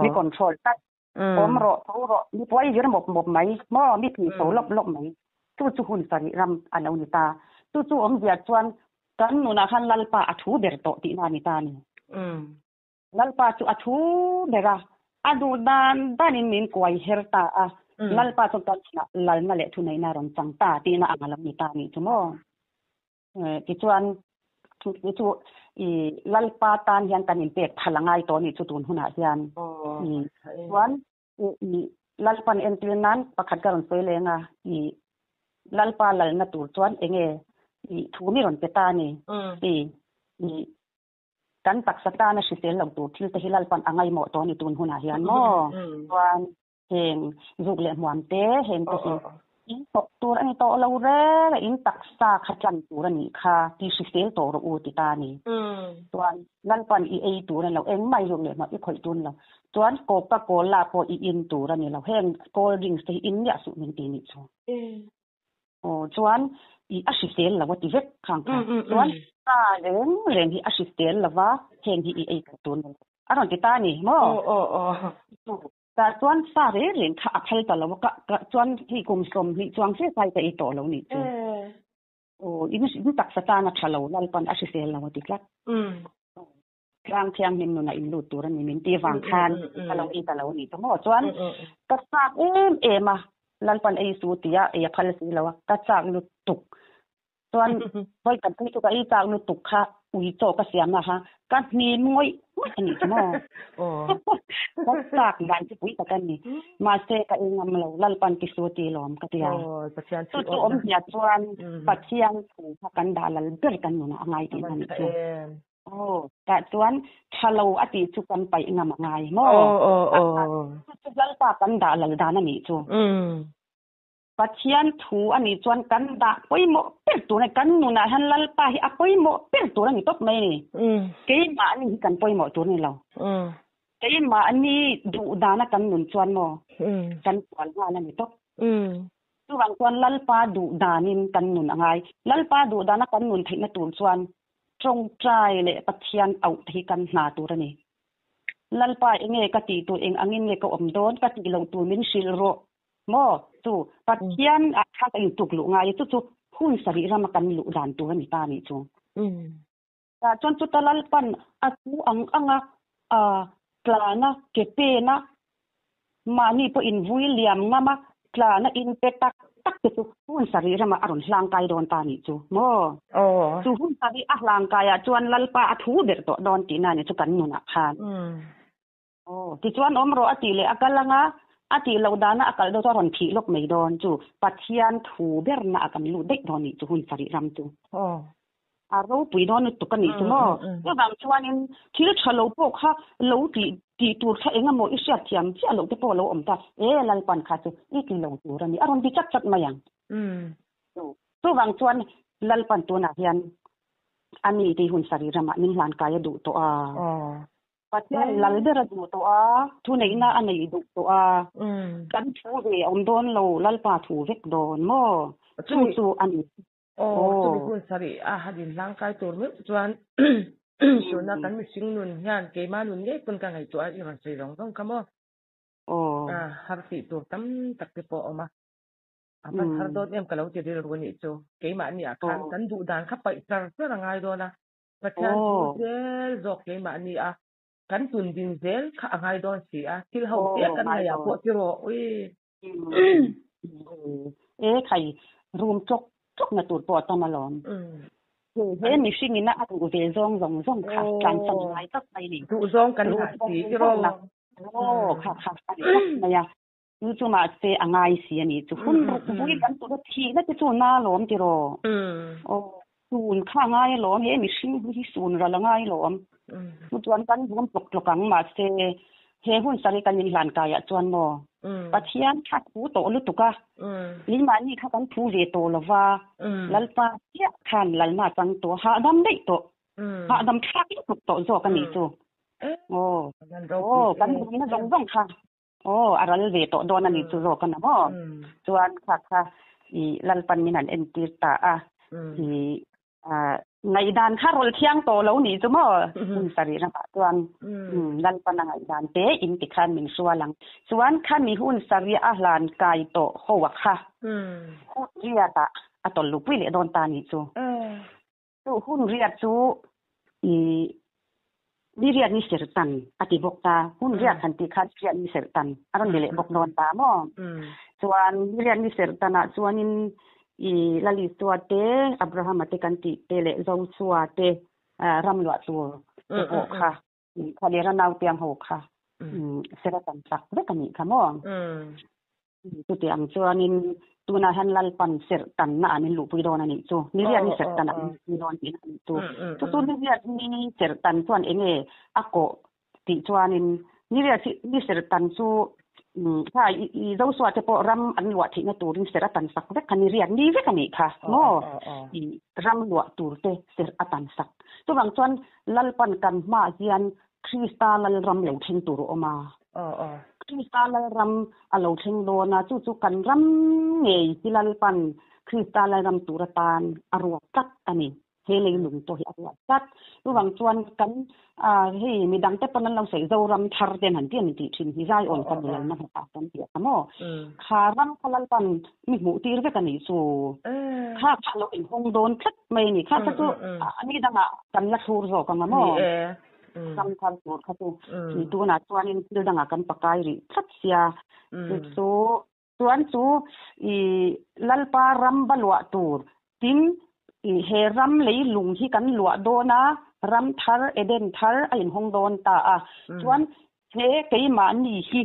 mi control tlat, awm rawh, tho rawh, mi puai vir mawp mawp mai maw, mi phih chho lawp lawp mai, chu chu hun sarih ram a lo ni ta. Chu chu awmzia chuan kan nunah khan Lalpa a thu ber tawh tihna a ni ta a ni. Lalpa chu a thu ber a, a duh dan danin min kuai her ta a, Lalpa chuan kan chungah lalna leh thuneihna a rawn chang ta tihna ang a lo ni ta a nih chu maw? Tichuan, chu chu i Lalpa tan hian kan inpek phal a ngai tawh a nih chu tun hunah hian. Chuan i Lalpan entir nan pakhat ka rawn sawi leng a, i Lalpa lalna tur chuan enge i thu mi rawn pe ta a ni ti i Kan taksa tana hrisel lo tur thil te hi Lalpan a ngaihmawh tawh a ni tun hunah hian maw? Chuan heng zuk leh hmuam te heng te hi in thawk tur a ni tawh lo reng a, in taksa kha tlan tur a nih kha ti hrisel tawh rawh u ti ta a ni. Chuan Lalpan i ei tur a ni lo, engmah i zuk leh hmuam i khawih tur a ni lo. Chuan Coca Cola pawh i in tur a ni lo, heng cold drinks te hi in miah suh min ti nih chu. Aw chuan i a hrisel lo a ti vek khang kha. Chuan ta reng reng hi a hrisel lo va, heng hi i ei khat tur ni lo. A rawn ti ta a ni maw? Aw aw aw. Tah chuan sa reng reng kha a phal ta lo a, ka ka chuan hei kum 20 chuang fe kai ka ei tawh lo nih chu. Aw in in taksa tan a tha lo, Lalpan a hrisel lo a ti tlat. Tlang thianghlim nunah in lut tur a ni min tih vang khan ka lo ei ta lo a nih chu maw? Chuan ka chak em em a, Lalpan ei su tia ei a phal si lo a, ka chak lutuk. Chuan vawi khat phei chu ka ei chak lutuk kha ui chaw ka siam a ha, ka hnim ngawih ngawih a nih chu maw? Ka chak dan chu pui tak a ni. Mahse ka ei ngam lo, Lalpan ti su ti lawm ka ti a. Chu chu awmzia chuan Pathian thu kha kan dah lal ber kan nunah a ngai tihna a nih chu. Aw, tah chuan tha lo a tih chu kan paih ngam a ngai maw? Aw, aw, aw. Chu chu Lalpa kan dah lal dan a nih chu. Pathian thu a nih chuan kan dah pawimawh ber tur a ni. Kan nunah hian Lalpa hi a pawimawh ber tur a ni tawp mai a ni. Keimahni hi kan pawimawh tur a ni lo. Keimahni duh dana kan nun chuan maw kan kual nghal a ni tawp. Chuvang chuan Lalpa duh danin kan nun a ngai. Lalpa duh dana kan nun theihna tur chuan tawngtai leh Pathian auh te hi kan hna tur a ni. Lalpa enge ka tih tur, eng angin nge ka awm dawn, ka tih loh tur min hrilh rawh maw? Chu Pathian ah kha ka intuk luh ngai a, chu chu hun sarih rama kan luh dan tur a ni ta a nih chu. Tah chuan chuta Lalpan a thu ang anga tlana ke pena mahni pawh invui liam ngama tlana inpe tak tak te chu hun sarih ramah a rawn hlangkai dawn ta nih chu maw? Chu hun sarih a hlangkaiah chuan Lalpa a thu ber tawh dawn tihna a ni chu kan nunah khan. Aw, tichuan awm rawh a tih leh a kal anga, a tih loh dana a kalh dawn chu a rawn thih lawk mai dawn chu Pathian thu berna a kan lut daih dawn nih chu hun sarih ram chu. Aw. A ropui dawn lutuk a nih chu maw? Chuvang chuanin thil tha lo pawh kha lo tih tih tur kha eng emaw i hriatthiam chiah loh te pawh a lo awm ta. E Lalpan kha chu i ti lo tur a ni. A rawn ti chat chat mai ang. Chuvang chuan Lalpan tunah hian a mi tih hun sarih ramah min hlan kai a duh tawh a. Pathian lal ber a duh tawh a, thuneihna a nei duh tawh a. Kan thu ve a awm dawn lo, Lalpa thu vek dawn maw? Chu chu a ni. Aw, chumi hun sarih a han inhlangkai tur meuh chuan tuna kan mihring nun hian keimah nun ngei pawn ka ngaihtuah a, i rawn sawi zawng zawng kha maw? Aw. A har tih tur tam tak te pawh a awm a, a va thar dawn em ka lo ti rilru anih chu. Keimahni ah khan kan duh dan kha paih char char a ngai dawn a, Pathian thu zel zawk keimahni a kan tun din zel kha a ngai dawn si a, thil ho te kan ngaihah pawh tiraw ui. E khai room tlawk tlawk na tur pawh a tam alawm. He mihring ina a duh ve zawng zawng zawng kha tlan chan ngai tak mai ni. Duh zawng kan ngah si tiraw. Aw kha kha a ni tak mai a. Chu chu mahse a ngai si a ni chu. Hun ruk vui kan tur a thih na te chu na alawm tiraw. Aw sun kha a ngai alawm he mihring hi sun ral a ngai alawm. Chu chuan kan vum tlawk tlawk ang mahse he hun sarih kan inhlan kaiah chuan maw Pathian kha thu tawh lutuk a, keimahni kha kan thu ve tawh lo va, Lalpa chiah khan Lalna chang tawh hahdam daih tawh, hahdam thlak lutuk tawh zawk a nih chu. Aw, aw kan vumna zawng zawng kha aw a ral ve tawh dawn a nih chu zawk a na maw. Chuan kha kha i Lalpan min han entir ta a, i Ngaihdan kha rawl thiang tawh lo nih chu maw? Hun sarih ramah chuan Lalpan a ngaihdan te in ti khan min hrual ang. Chuan khami hun sarih a hlan kai tawh ho a kha hun riat ah a tawlh luhpui leh dawn ta nih chu. Chu hun riat chu i ni riat ni serh tan a ti bawk ta. Hun riat han tih khan riat ni serh tan a rawn ni leh bawk dawn ta maw? Chuan ni riat ni serh tan ah chuanin i Lalisua te, Abrahama te kan tih te leh Josua te ram luah tur te pawh kha kha leh Ranautiang ho kha sera tam tak vek a nih kha maw? Chuti ang chuanin tunah hian Lalpan serh tanna ah min luhpui dawn a nih chu. Ni riat ni serh tan ah min luhpui dawn tihna a nih chu. Chu chu ni riat ni serh tan chuan eng nge a kawh tih chuanin ni riat hi ni serh tan chu kha i Joshua te pawh ram an luah theihna turin serh a tan sak vek kha ni riat ni vek a nih kha maw? I ram luah tur te serh a tan sak. Chuvang chuan Lalpan kan hmaah hian Krista Lalram lo thleng tur a awm a. Krista Lalram a lo thleng dawn a, chu chu kan ram ngei hi Lalpan Krista Lalram tur atan a ruat tlat a ni. He leilung pawh hi a ruat tlat. Chuvang chuan kan hei midang te pawn an lo sawi Zoram thar te an han ti a ni tih thin hi Zion ka nulalna hmasa kan ti a kha maw? Kha ram kha Lalpan mi hmuh tir vek a nih chu. Kha kha a lo inhawng dawn tlat mai a ni. Kha kha chu ni dangah kan la thlur zawk ang a maw? Ram thar tur kha chu ni tunah chuanin thil dangah kan pakai rih tlat sia. Chu chu chuan chu i Lalpa ram va luah tur tin i he ram leilung hi kan luah dawn a, ram thar Eden thar a inhawng dawn ta a. Chuan he keimahni hi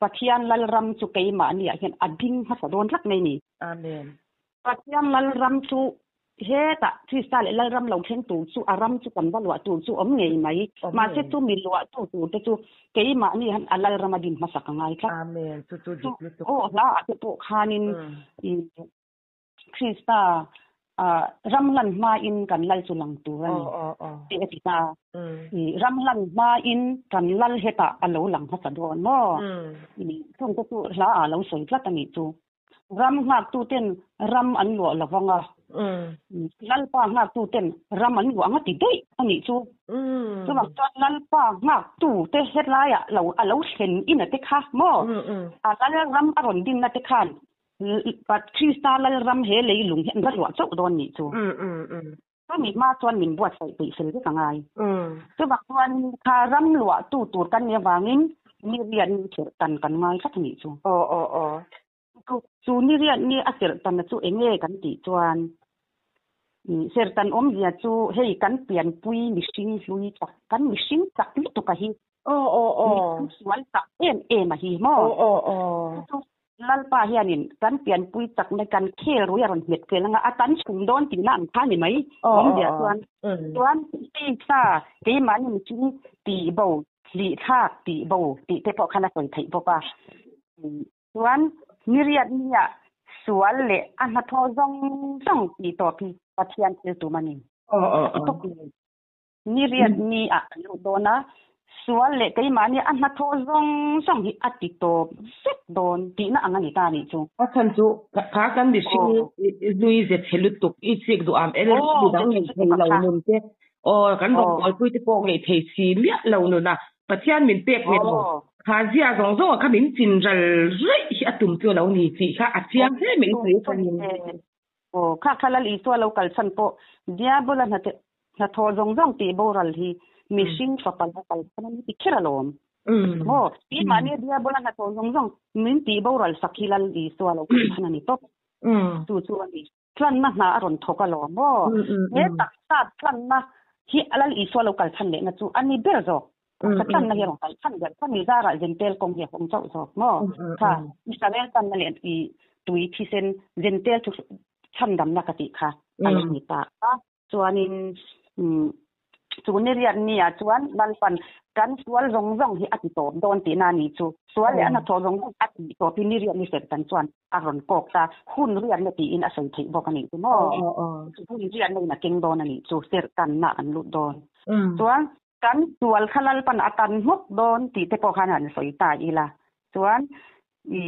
Pathian Lalram chu keimahniah hian a ding hmasa dawn tlat mai ni. Amen. Pathian Lalram chu hetah Krista leh Lalram lo thleng tur chu a ram chu kan va luah tur chu awm ngei mai. Mahse chu mi luahtu tur te chu keimahni han a Lalram a din hmasak a ngai tlat. Amen. Chu chu dik lutuk. Aw hla ah te pawh khanin Krista ram lan hmain kan lal chu lang tur a ni tih a ti ta. Ram lan hmain kan lal hetah a lo lang hmasa dawn maw? Chung te chu hla ah lo sawi tlat a nih chu. Ram nghaktuten ram an luah lo vang a, Lalpa nghaktuten ram an luah ang a ti daih a nih chu. Chuvang chuan Lalpa nghaktute hetlaiah lo a lo thlen ina te kha maw? A lal ram a rawn dinna te khan Krista Lalram he leilung hi an va luah chauh dawn nih chu. Chumi hma chuan min buatsaih peih fel vek a ngai. Chuvang chuan kha ram luahtu tur kan nih avangin ni riat ni serh tan kan ngai tlat a nih chu. Chu ni riat ni a serh tanna chu eng nge kan tih chuan serh tan awmzia chu hei kan pianpui mihring hlui tak, kan mihring tak lutuk a hi. Mihring sual tak em em a hi maw? Lalpa hianin kan pianpui chakna kan khel rui a rawn hmet fel anga a tan chhum dawn tihna ang kha ni mai. Awmzia chuan chuan tisa keimahni mihring tih bo hlih thlak tih bo tih te pawh khan a sawi theih bawk a. Chuan niriat nia sual leh a hnathawh zawng zawng tih tawp hi Pathian thil tum a ni. Ni riat ni ah kan lut dawn a, sual leh keimahni a hnathawh zawng zawng hi a ti tawp vek dawn tihna ang a ni ta anih chu. A chhan chu kha kan mihring nui ze chhe lutuk i chik duh am el mi dang ngei thei lo nun te aw kan rawngbawlpui te pawh ngei thei si miah lo nun a Pathian min pek nge maw kha zia zawng zawng ah kha min chin ral raih hi a tum chu a lo ni tih kha a chiang hle mai sawi a chuan in. Aw kha kha Lal Isua lo kal chhan pawh Diabola hnate Hnathawh zawng zawng tih boral hi mihring fapa la kal chhan a ni ti kher alawm. Maw? Keimahni Diabola hnathawh zawng zawng min tih boral sak hi Lal Isua lo kal chhan a ni tawp. Chu chu a ni. Tlanna hna a rawn thawk alawm maw? He taksa tlanna hi Lal Isua lo kal chhan lehna chu a ni ber zawk. Taksa tlanna hi a rawn kal chhan ber. Kha mi zarah Zentel kawng hi a hawng chauh zawk maw? Kha Israel tanna leh i tui thisen Zentel chu chhandamna ka tih kha a lo ni ta a. Chuanin chu ni riat nia chuan Lalpan kan sual zawng zawng hi a ti tawp dawn tihna a ni chu. Sual leh a hnathawh zawng zawng a ti tawp hi ni riat ni serhtan chuan a rawn kawk ta. Hun riatna tiin a sawi theih bawk a nih chu maw? Hun riatna in a keng dawn a nih chu, serhtanna an lut dawn. Chuan kan sual kha Lalpan a tan hmawk dawn tih te pawh khan han sawi ta ila. Chuan i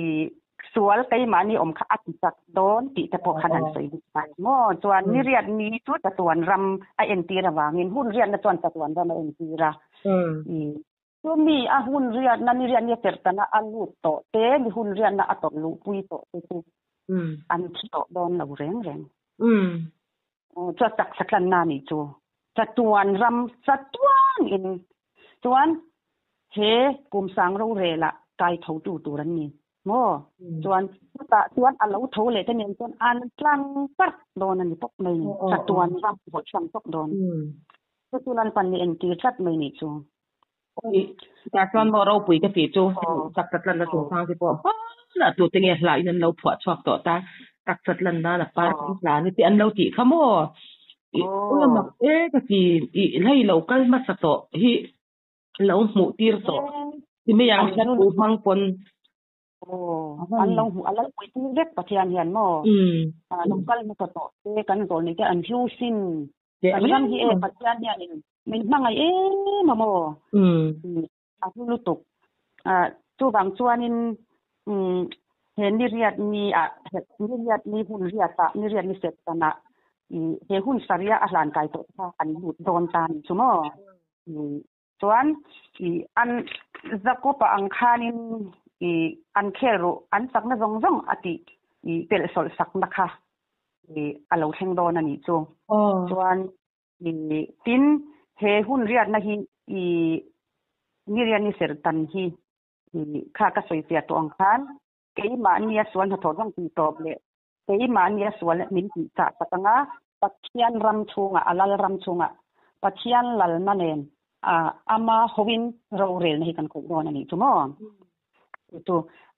sual keimahni awm kha a ti chak dawn tih te pawh khan han sawi bik ta maw? Chuan ni riat ni chu chatuan ram a entir avangin hun riatna chuan chatuan ram a entir a. I chumi a hun riatna ni riat ni a serhtana a lut tawh te, ni hun riatna a tawrh luhpui tawh te chu an thi tawh dawn lo reng reng. Chuan taksa tlanna a nih chu. Chatuan ram chatuan in chuan he kum sang rorel ah kai tho tu tur an ni maw? Chuan chutah chuan a lo tho leh te nen chuan an tlang parh dawn a ni pawp mai ni. Chatuan ram hawi hrang tawp dawn. Chu chu Lalpan ni entir tlat mai nih chu. Tah chuan maw ropui ka tih chu taksa tlanna chungchang te pawh hmanah tute nge hla in an lo phuah chhuak tawh ta taksa tlan nan a par kan hla ni te an lo tih kha maw i ula mak e ka ti i hei lo kal hmasa tawh hi lo hmuh tir tawh ti mai ang hla thu hmang pawn an lo hmuh a lo pui tir vek Pathian hian maw lo kal hmasa tawh te kan zawl nei te an hlu sin Kan ram hi e Pathian hianin min hmangaih em a maw? A hlu lutuk. Chuvang chuanin he ni riat ni ah ni riat ni hun riat ah ni riat ni set tan ah he hun saria a hlan kai tawh kha an lut dawn ta ni chu maw? Chuan an Jakob-a ang khanin an khel ruh an chakna zawng zawng a tih pelh sawlh sakna kha a lo thleng dawn a nih chu. Chuan tin he hun riatna hi ni riat ni serhtan hi kha ka sawi fiah tawh ang khan keimahni a sual hnathawh zawng tih tawp leh Keimahni a sual min tih chah tak anga Pathian ram chhungah, a lal ram chhungah Pathian lalna nen ama hoin rorelna hi kan kawih dawn a nih chu maw? Chu chu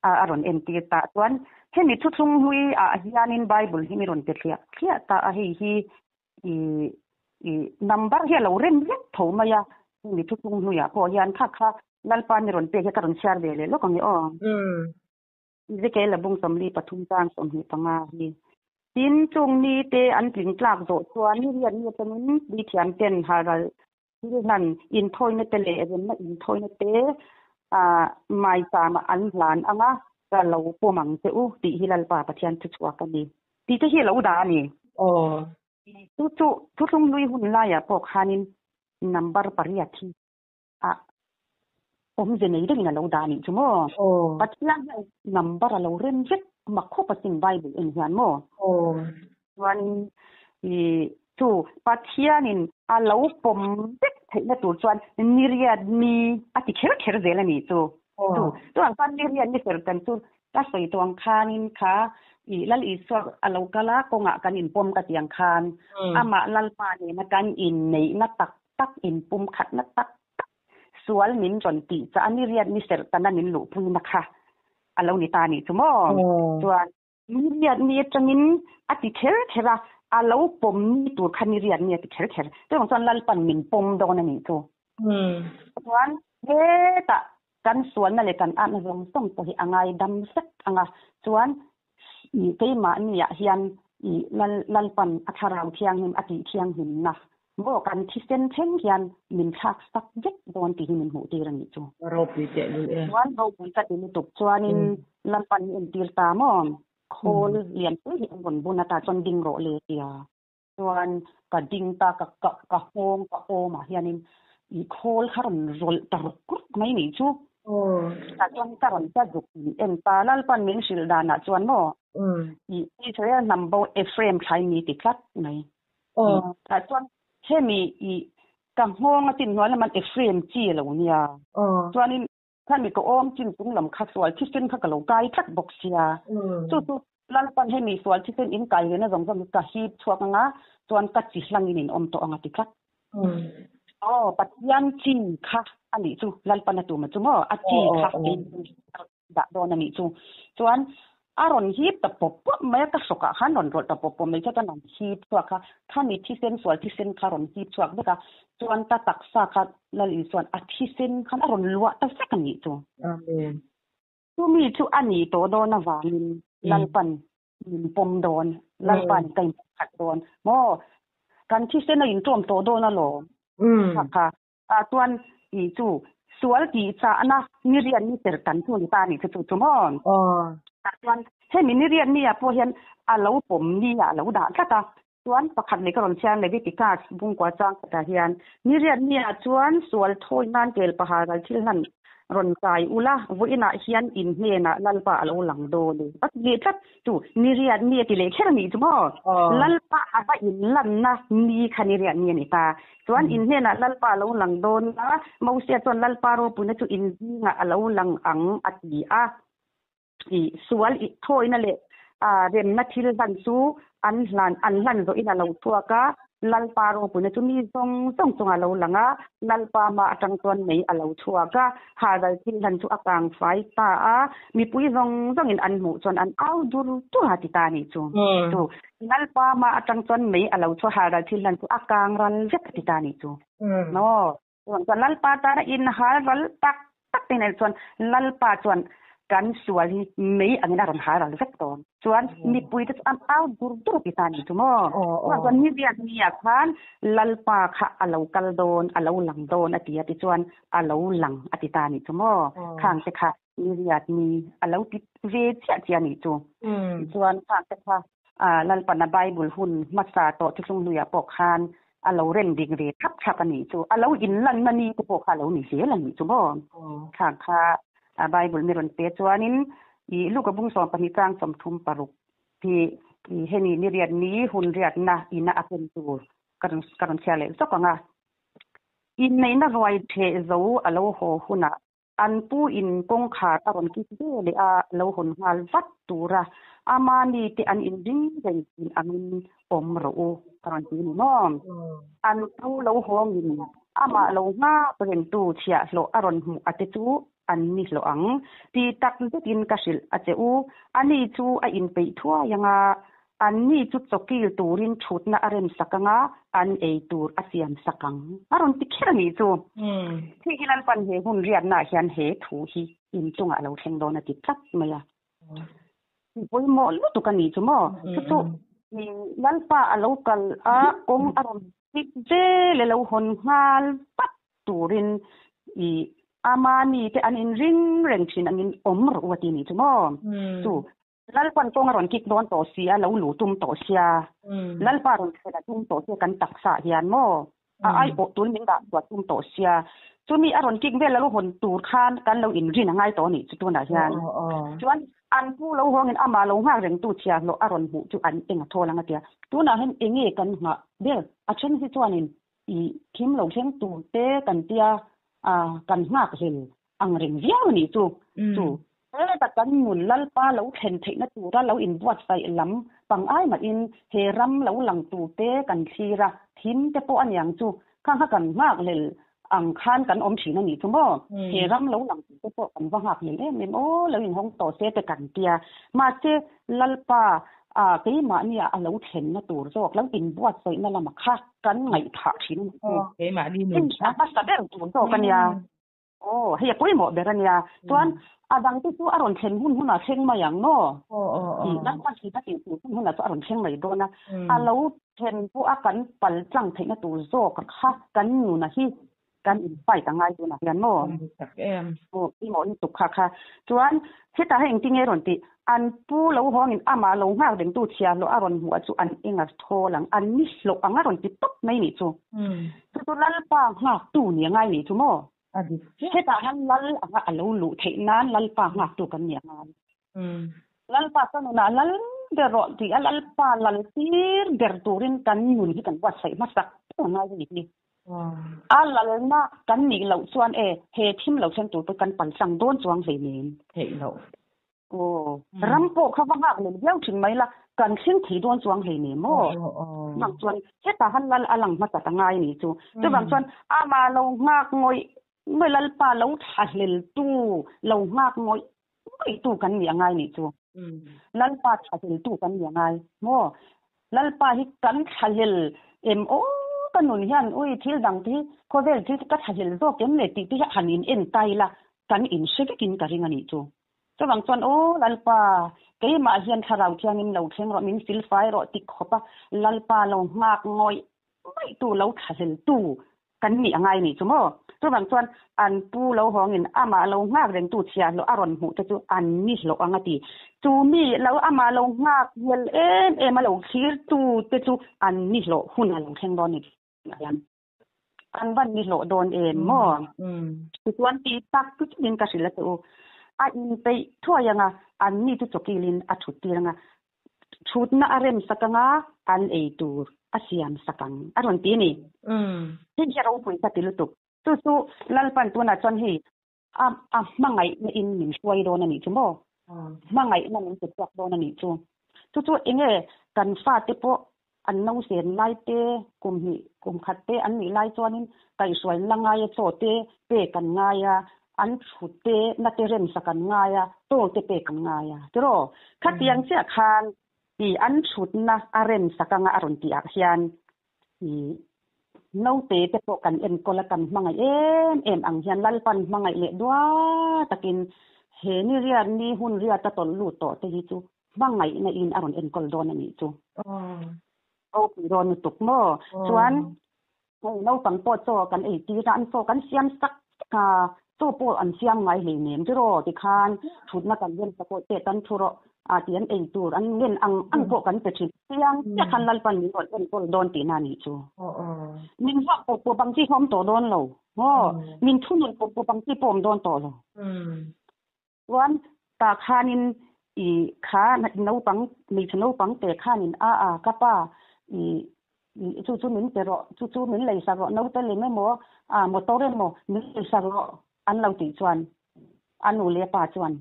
a rawn entir ta chuan hemi thuthlung hlui ah hianin Bible hi mi rawn pe thliah thliah ta a, hei hi i number hi a lo rem vek tho mai a, hemi thuthlung hlui ah pawh hian kha kha Lalpa mi rawn pek hi ka rawn chhiar ve leh lawk ang e aw. Ezekiel a bung 43 chang 25 hi. Tin, chung mi te an tling tlak zawh chuan ni riat mi atangin puithiam ten halral thil hlan inthawina te leh remna inthawina te maicham ah an hlan ang a, ka lo pawm ang che u tih hi Lalpa Pathian thuchhuak a ni. Tih te hi a lo dah a ni. Chu chu thuthlung hlui hun laiah pawh khanin number pariat hi a awmze nei deuhin a lo dah anih chu maw? Pathian hian number a lo rem vek mak khawp asin Bible en hian maw? Chuanin i chu Pathianin a lo pawm vek theihna tur chuan niriat mi a ti kher kher zel anih chu. Chu chuan khan niriat ni ser kan chu ka sawi tawh ang khanin kha i Lal Isua a lo kal a kawngah kan inpawm ka ti ang khan amah Lalpa nena kan inneihna tak tak inpum khatna tak tak sual min rawn tih chah a ni riat ni serh tana min luhpuina kha. a lo ni ta nih chu maw? Chuan ni riat ni atangin a ti kher kher a, a lo pawm ni tur kha ni riat ni a ti kher kher. Chuvang chuan Lalpan min pawm dawn a nih chu. Chuan hetah kan sualna leh kan atna zawng zawng pawh hi a ngaidam vek ang a, chuan i keimahniah hian i Lal Lalpan a thlarau thianghlim a tih thianghlimna maw kan thisen thleng hian min thlak sak vek dawn tih hi min hmuh tir a nih chu. Ropui teh lul e. Chuan ropui ka ti lutuk chuanin Lalpan hi entir ta maw khawl lian pui hi an rawn bun a tah chuan ding rawh le tia. Chuan ka ding ta ka ka ka nghawng ka awmah hianin i khawl kha rawn rawlh ta ruk ruk mai nih chu. Tah chuan ka rawn ka zuk in en ta Lalpan min hrilh danah chuan maw i Israel hnam bo Ephraim thlai ni ti tlat mai. Tah chuan hemi i ka nghawng a chin hnuai laman Ephraim chi a lo nia. Chuanin Khami ka awm chin chung lam kha sual thisen kha ka lo kai tlat bawk sia. Chu chu Lalpan hemi sual thisen in kai ve na zawng zawng hi ka hip chhuak anga chuan ka chi hlangin in awm tawh anga ti tlat. Aw Pathian chi kha a nih chu Lalpan a tum a chu maw a chi kha dah dawn a nih chu. Chuan A rawn hip ta pawp pawp mai a, ka hrawkah khan rawn rawlh ta pawp pawp mai chuan an hip chhuak a, khami thisen sual thisen kha rawn hip chhuak vek a, chuan ka taksa kha Lal Isua'n a thisen khan a rawn luah ta vek a nih chu. Amen. Chumi chu a nih tawh dawn avangin Lalpan min pawm dawn, Lalpan ka inpawm khat dawn maw? Kan thisen a inṭawm tawh dawn alawm. Kha kha Ah chuan i chu sual tih chahna ni riat ni ser kan chu ni ta ni chu chu chu maw? Tah chuan hemi ni riat ni ah pawh hian a lo pawm ni ah a lo dah tlat a. Chuan pakhat leh ka rawn chhiar Leviticus bungkua chang khatah hian ni riat ni ah chuan sual thawi nan tel paha ral thil hlan rawn kai ula vawiinah hian in hnenah Lalpa a lo lang dawn e. A ti leh tlat. Chu ni riat ni a ti leh kher a nih chu maw? Lalpa a va inlanna ni kha ni riat ni a ni ta. Chuan in hnenah Lalpa a lo lang dawn a, Mosia chuan Lalpa ropuina chu in zingah a lo lang ang a ti a. I sual i thawina leh remna thil hlan chu an hlan an hlan zawhin a lo chhuak a, Lalpa ropuina chu mi zawng zawng chungah a lo lang a, Lalpa hma atang chuan mei a lo chhuak a, Hagal thil hlan chu a kang fai ta a, mipui zawng zawngin an hmuh chuan an au dur dur a ti ta a nih chu. Chu Lalpa hma atang chuan mei a lo chhuak Hagal thil hlan chu a kang ral vek a ti ta a nih chu. Maw? Chuan Lalpa tana inhal ral tak tak te nen chuan Lalpa chuan kan sual hi mei angin a rawn hal ral vek dawn. Chuan mipui te chu an au dur dur ti ta a nih chu maw? Chuan chuan ni riat nia khan Lalpa kha a lo kal dawn, a lo lang dawn a ti a tichuan a lo lang a ti ta a nih chu maw? Khang te kha ni riat ni a lo ti ve chiah chiah a nih chu. Tichuan khang te kha Lalpana Bible hun hmasa tawh thuthlung hnuiah pawh khan a lo rem dik ve thap thap a nih chu. A lo inlanna ni te pawh kha a lo ni zel a nih chu maw? Khang kha Bible mi rawn pe chuanin i Luka bung 12 chang 36 hi i hemi ni riat ni hun riatna ina a ken tur ka rawn ka rawn chhiar leh zawk ang a. Inneihna ruai theh zo a lo haw hunah An pu in kawngkhar a rawn kik ve leh a, lo hawn nghal vat tur a, amahni te an inring reng thin angin awm rawh u a rawn ti a ni maw? An pu lo hawngin amah lo nghak rengtu chhiahhlawh a rawn hmuh a te chu an ni hlawh ang ti tak zetin ka hrilh a che u, ani chu a inpeih thuai ang a, Anni chu chawkil turin thutna a rem sak anga an ei tur a siam sak ang. A rawn ti kher a nih chu. Hei hi Lalpan he hun riatnaah hian he thu hi inchungah a lo thleng dawn a ti tlat mai a. Pawimawh lutuk a nih chu maw? Chu chu Lalpa a lo kal a, kawng a rawn hip vel e lo hawn nghal vat turin i ama mite an inring reng thin angin awm rawh u a ti a nih chu maw? Chu Lalpan kawng a rawn kik dawn tawh si a, lo lu tum tawh sia. Lalpa rawn thlen a tum tawh sia kan taksa ah hian maw? A aiawh tul min dah chhuah tum tawh sia. Chumi a rawn kik vel a lo hawn tur khan kan lo inrin a ngai tawh a nih chu tunah hian. Chuan an pu lo hawngin amah lo nghak rengtu chhiahhlawh a rawn hmuh chu an eng a thawl ang a tia. Tunah hian eng nge kan nghah ber? A then hi chuanin i thim lo thleng tur te kan tia kan nghak hlel ang reng viau a nih chu. Chu heta kan nun Lalpa lo thlen theihna tura lo inbuatsaih lam pang ai mahin he ram lo lang turte kan thlir a, thim te pawh a niang chu. Khang kha kan nghak hlel Ang khan kan awm thin a nih chu maw? He ram lo lang tih te pawh kan va nghak lel em em aw, lo inhawng tawh se te kan tia. Mahse, Lalpa, ah keimahnia a lo thlenna tur zawk, lo inbuatsaihna lama kha kan ngaihthah thin a nih chu. Keimahni nun kha. A hmasa ber tur zawk a nia. Aw, hei a pawimawh ber a nia. Chuan a dangte chu a rawn thlen hun hunah thleng mai ang maw? Lalpa hlim a tih tur hun hunah chu a rawn thleng mai dawn a. A lo thlen pawh a kan pal tlang theihna tur zawk kha kan nuna hi kan in fight a ngai tunah hian maw? Aw, pawimawh lutuk kha kha. Chuan hetah hian engtin nge a rawn tih? An pu lo hawngin amah lo nghak rengtu chhiahhlawh a rawn hmuh a chu an enga thawl ang, an ni hlawh ang a rawn ti tawp mai nih chu. Chu chu Lalpa nghaktu ni a ngai nih chu maw? A dik chiah. Hetah hian Lal anga a lo luh theih nan Lalpa nghaktu kan ni a ngai. Lalpa ka nunah lal ber rawh tih a Lalpa lal tir ber turin kan nun hi kan buatsaih hmasak a ngai a nih hi. A lalna kan nih loh chuan e he thim lo thleng tur pawh kan paltlang dawn chuang hleinem. Theih loh. Aw, ram pawh kha va nghak lel viau thin mai la, kan thleng thei dawn chuang hleinem maw? Chuvang chuan hetah han lal a lang hmasa ta ngai ni chu. Chuvang chuan amah lo nghak ngawih ngawih Lalpa lo thla hlel tu, lo nghak ngawih ngawih tu kan nih a ngai nih chu. Lalpa thla hlel tu kan nih a ngai maw? Lalpa hi kan thla hlel em aw ka nun hian ui thil dang te hi khawvel thil ka thla hlel zawk em le tih te hi han in en ta ila kan in hre vekin ka ring a nih chu. Chuvang chuan, Aw Lalpa, keimah hian Thlarau Thiangin lo thleng rawh, min silfai rawh ti khawpa Lalpa lo nghak ngawih ngawihtu, lo thlahleltu kan nih a ngai nih chu maw? Chuvang chuan, an pu lo hawngin amah lo nghak rengtu chhiahhlawh a rawn hmuh te chu an ni hlawh ang a ti. Chu mi lo amah lo nghak hmel em em a lo thlirtu te chu an ni hlawh hun a lo thleng dawn a ni. An van ni hlawh dawn em maw? Tichuan ti tak chu chutin ka hrilh a che u. A inpeih thuai anga an ni chu chawkilin a thut tir anga thutna a rem sak anga an ei tur a siam sak ang a rawn ti a ni. Hei hi a ropui ka ti lutuk. Chu chu Lalpan tunah chuan hei a a hmangaihna in min hruai dawn a nih chu maw? Hmangaihna min pe chhuak dawn a nih chu. Chu chu enge kan fate pawh an nausen lai te, kum hnih, kum khat te an nih lai chuanin kaihhruai la ngai a chaw te pek an ngai a, an thut te na te remsak an ngai a, chaw te pek an ngai a. Tiraw? Khatiang chiah khan i an thutna a remsak anga a rawn tih ah hian I naute te pawh kan enkawl a, kan hmangaih em em ang hian Lalpan hmangaih leh dua takin he ni riat ni hun riat a tawlh lut tawh te hi chu hmangaihna in a rawn enkawl dawn a nih chu. Ropui dawn lutuk maw? Chuan hei naupang pawh chaw kan ei tir a, an chaw kan siam sak sak a, chaw pawh an siam ngai hleinem tiraw tikhan thutna kan rem sak pawh te tan thu rawh a ti an ei tur an ngen ang ang pawh kan pe thin. Chiang chiah khan Lalpan min rawn enkawl dawn tihna a nih chu. Min vuak pawp pawp ang chi kha awm tawh dawn lo. Maw? Min thunun pawp pawp ang chi pawh awm dawn tawh lo. Chuan tah khanin i kha naupang hmeichhe naupang te khanin a a ka pa i chu chu min pe rawh chu chu min leisak rawh naute lem emaw a motor emaw min leisak rawh an lo tih chuan a nu leh a pa chuan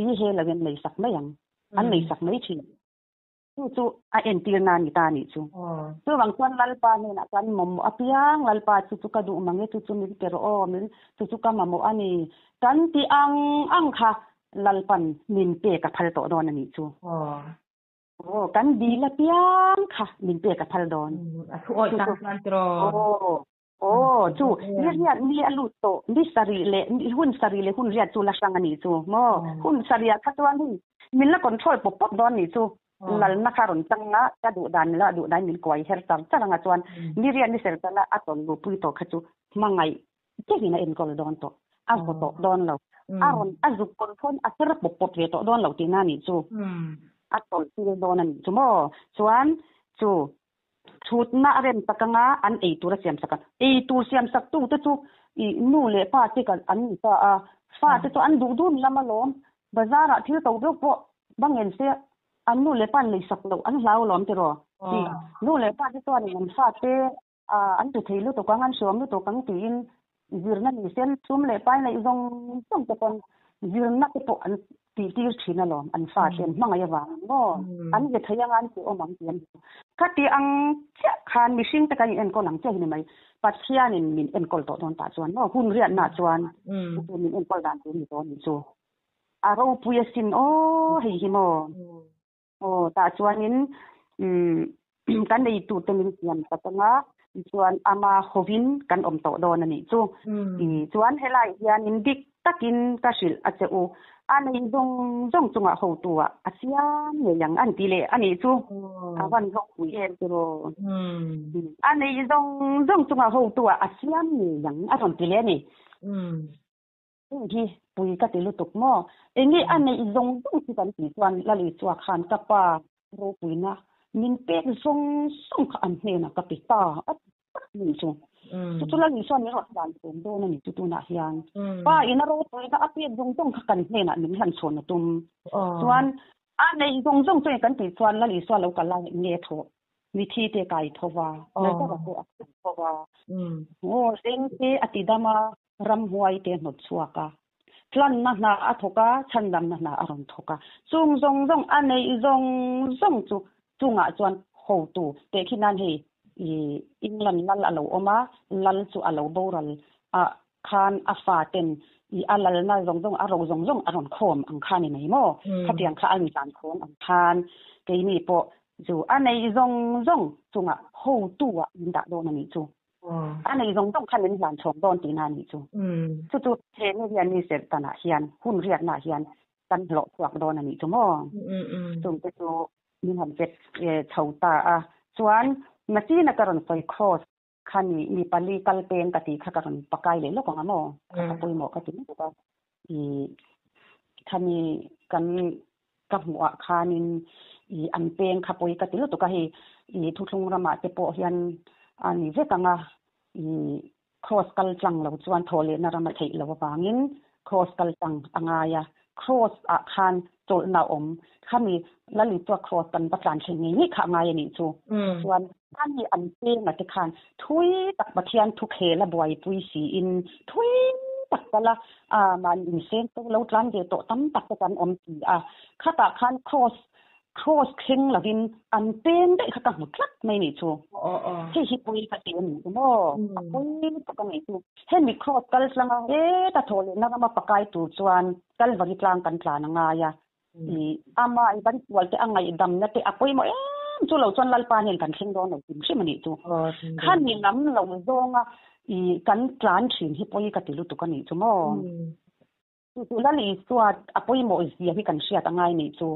I he lo in leisak mai ang, an leisak mai thin. Chu chu a entir na ni ta nih chu. Chuvang chuan Lalpa hnenah chuan mamawh apiang, Lalpa chu chu ka duh mang e, chu chu min pe rawh aw, min chu chu ka mamawh a ni kan ti ang ang kha Lalpan min pek a phal tawh dawn a nih chu. Aw, kan dil apiang kha min pek a phal dawn. A thu awih tak chuan tiraw. Aw, Aw, chu ni riat ni a lut tawh, ni sarih leh hun sarih leh hun riat chu la hrang a nih chu maw? Hun sarih ah kha chuan hei min la control pawp pawp dawn nih chu, lalna kha rawn chang a, ka duh dan la duh dan min kuai her char char anga chuan ni riat ni ser chana a tawn luh pui tawh kha chu hmangaih takin a enkawl dawn tawh, a vaw tawh dawn lo, a rawn a zuk control a her pawp pawp ve tawh dawn lo tihna a nih chu, a tawlh tir dawn a nih chu maw? Chuan chu Chhutna a rem tak anga an ei tur a siam sak a. Ei tur siam sak tu te chu i nu leh pa te kan an ni ta a. Fa te chu an duh dun lam alawm. Bazar ah thil to deuh pawh bang en se an nu leh pa an lei sak loh an hlau alawm tiraw. Ti nu leh pa te chuan in an fa te an ti thei lutuk ang an hriawm lutuk ang tiin zirna ni sen sum leh pai neih zawng zawng te pawn zirna te pawh an. Tih tir thin alawm an fa te an hmangaih avang ang maw? An ve thei anga an ti awm ang tih an hmu. Khati ang chiah khan mihring te kan in enkawl ang chiah hi ni mai. Pathianin min enkawl tawh dawn tah chuan maw hun riatna chuan chu min enkawl dan tur ni tawh a nih chu. A ropui asin aw hei hi maw. Aw tah chuanin umm kan eitute min siam tak anga chuan ama hovin kan awm tawh dawn a nih chu. Chuan helai hianin dik takin ka hrilh a che u, a nei zawng zawng chungah hotu ah a siam ngei ang an ti leh a nih chu. A van hlawkpui em chu raw. A nei zawng zawng chungah hotu ah a siam ngei ang a rawn ti leh a ni. Heng hi pui ka ti lutuk maw? Enge a neih zawng zawng chu kan tih chuan Lalisua khan ka pa ropuina min pek zawng zawng kha an hnenah ka pe ta a ti tak mai chu. Chu chu Lalisua min rawn hlan chhawn dawn a ni chu tunah hian. Pa ina ropuina a pek zawng zawng kha kan hnenah min hlan chhawn a tum. Chuan a neih zawng zawng chu eng kan tih chuan Lalisua lo kal lai nge thawh Mithi te kai tho va, Lazara pawh a kai tho va. Aw, eng te a ti dam a, ramhuai te hnawt chhuak a. Tlanna hna a thawk a, chhandamna hna a rawn thawk a. Chung zawng zawng a neih zawng zawng chu chungah chuan hotu teh khi nan hei i England lal a lo awm a, lal chu a lo boral a khan a fa ten i a lalna zawng zawng a ro zawng zawng a rawn khawm ang kha ni mai maw? Khatiang kha a inhlan khawm ang khan keini pawh chu a neih zawng zawng chungah hotu ah min dah dawn a nih chu. A nei zawng zawng kha min hlan chhawng dawn tihna a nih chu. Chu chu he nu hian ni serhtanah hian hun riatnaah hian kan hlawh chhuak dawn a nih chu maw? Chungte chu min han pet chho ta a. Chuan nachina ka rawn sawi cross kha ni mi pali kal peng ka tih kha ka rawn pakai leh lawk ang a maw? Kha ka pawimawh ka ti lutuk a. Ih khami kan ka hmuh ah khanin ih an peng kha pawi ka ti lutuk a hei ih thuthlung ramah te pawh hian a ni vek ang a ih cross kal tlang lo chuan thaw lehna ram a theih loh avangin cross kal tlang a ngai a cross ah khan chawlhna a awm khami Lalitua cross kan va tlan thleng ngei ngei kha a ngai a nih chu chuan ani an peng a te khan thui tak Pathian thu khel a buaipui siin thui tak kal a a mahni inseng to lo tlan ve tawh tam tak te kan awm ti a khatah khan cross cross thleng lovin an peng daih kha ka hmu tlat mai nih chu hei hi pawi ka ti a ni maw a pawi lutuk a nih chu hemi cross kal tlanga heta thawh lehna rama pakai tur chuan Kalvari tlang kan tlan a ngai a I ama i kan sual te a ngaihdamna te a pawimawh em chu lo chuan Lalpa hnen kan thleng dawn lo hrim hrim a nih chu. Khani lam lo zawnga i kan tlan thin hi pawi ka ti lutuk a nih chu maw. Chu chu Lal Isua a pawimawh zia hi kan hriat a ngai nih chu.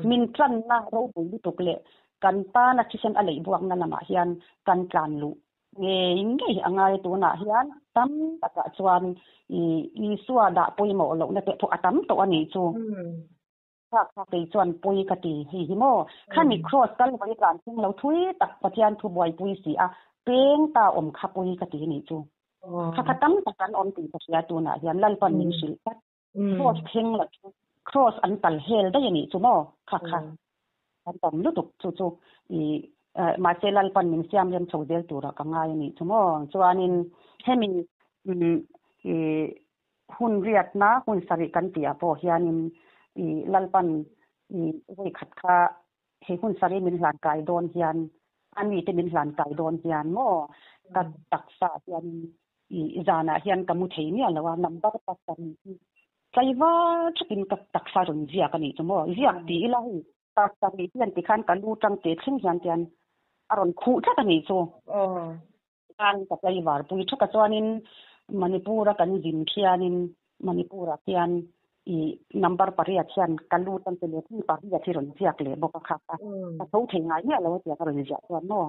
Min tlanna ropui lutuk leh kan tana thisen a leih buakna lamah hian kan tlan luh Ngei ngei a ngai tunah hian tam takah chuan i Isua dah pawimawh lohna te pawh a tam tawh a nih chu. Khak kha kei chuan pawi ka ti hei hi maw. Khami cross kal vawi tlan thleng lo thui tak Pathian thu buaipui si a peng ta awm kha pawi ka ti a nih chu. Kha kha tam tak an awm tih ka hria tunah hian Lalpan min hrilh tlat. Cross thleng lo chu cross an kal hel daih a nih chu maw kha kha kan tam lutuk chu chu i mahse Lalpan min siam rem chho zel turah ka ngai a nih chu maw chuanin hemi i hun riatna hun sarih kan tih ah pawh hianin i Lalpan i vawikhat kha he hun sarih min hlan kai dawn hian a mite min hlan kai dawn hian maw ka taksa hianin I zanah hian ka mu thei miah lo a, number pasarih hi tlaivar thakin ka taksa rawn ziak a nih chu maw? Ziak ti ila hei pasarih hian tikhan ka lu tang te thleng hian tian a rawn khuh tlat a nih chu. Tikhan ka tlaivar pui thak a chuanin Manipur-a kan zin khianin Manipur-ah khian i number pariat hian ka lu tang te leh thleng pariat hi rawn ziak leh bawk a kha ka tho thei ngai miah lo a tiang a rawn ziah chuan maw?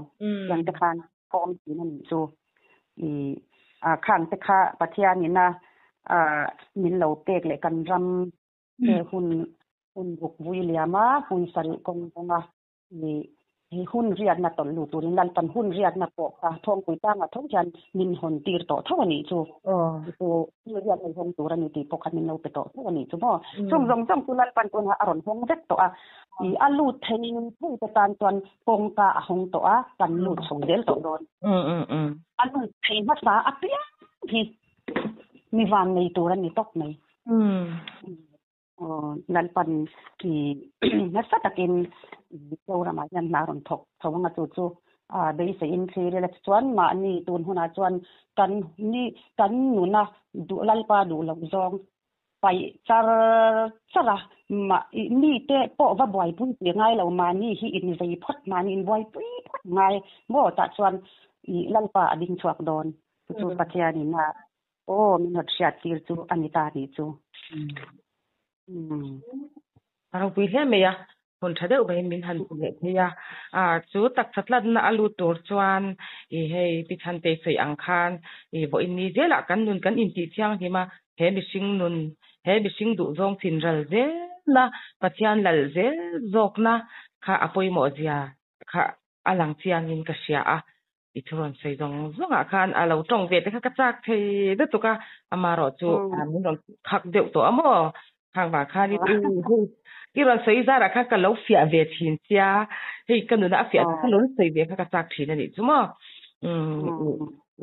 Tiang te khan ka awm thin a nih chu. I a khang te kha Pathian ina a min lo pek leh kan ram he hun hun ruk vui liam a, hun sarih kawng kawng a i he hun riatna tawlh lut turin Lalpan hun riatna pawh kha thawngpui tangah tho hian min hawn tir tawh tho a nih chu. Chu hun riatna i hawng tur a ni tih pawh kha min lo pe tawh tho a nih chu maw. Chung zawng zawng chu Lalpan tunah a rawn hawng vek tawh a. I a lut thei thei te tan chuan kawngka a hawng tawh a, kan lut chho zel tawh dawn. A lut thei hmasa apiang hi mi van nei tur a ni tawp mai. Aw Lalpan i nasa takin Mizoramah hian hna rawn thawk tho anga chu chu a beiseiin thlir ila chuan mahni tun hunah chuan kan ni kan nuna duh Lalpa duh loh zawng paih char char a mah mite pawh va buaipui tih ngai lo mahni hi inzei phawt mahni inbuaipui phawt ngai maw tah chuan i Lalpa a ding chhuak dawn chu chu Pathianin a Aw, min rawn hriat tir chu a ni ta nih chu. A ropui hle mai a, hun tha deuh maiin min han hmu leh thei a. A, chu taksa tlatna a lut tur chuan i hei Pi Chhantei sawi ang khan i vawiin ni zelah kan nun kan intih thianghlim a, he mihring nun, he mihring duhzawng chinral zelna, Pathian lal zel zawkna kha a pawimawh zia kha a lang chiangin ka hria a. I thu rawn sawi zawng zawngah khan a lo tawng ve te kha ka chak thei lutuk a, amaherawh chu min rawn khak deuh tawh a maw? Khang vang khan i i rawn sawi zarah khan ka lo fiah ve thin sia, hei ka nuna a fiah kha lo sawi ve kha ka chak thin a nih chu maw?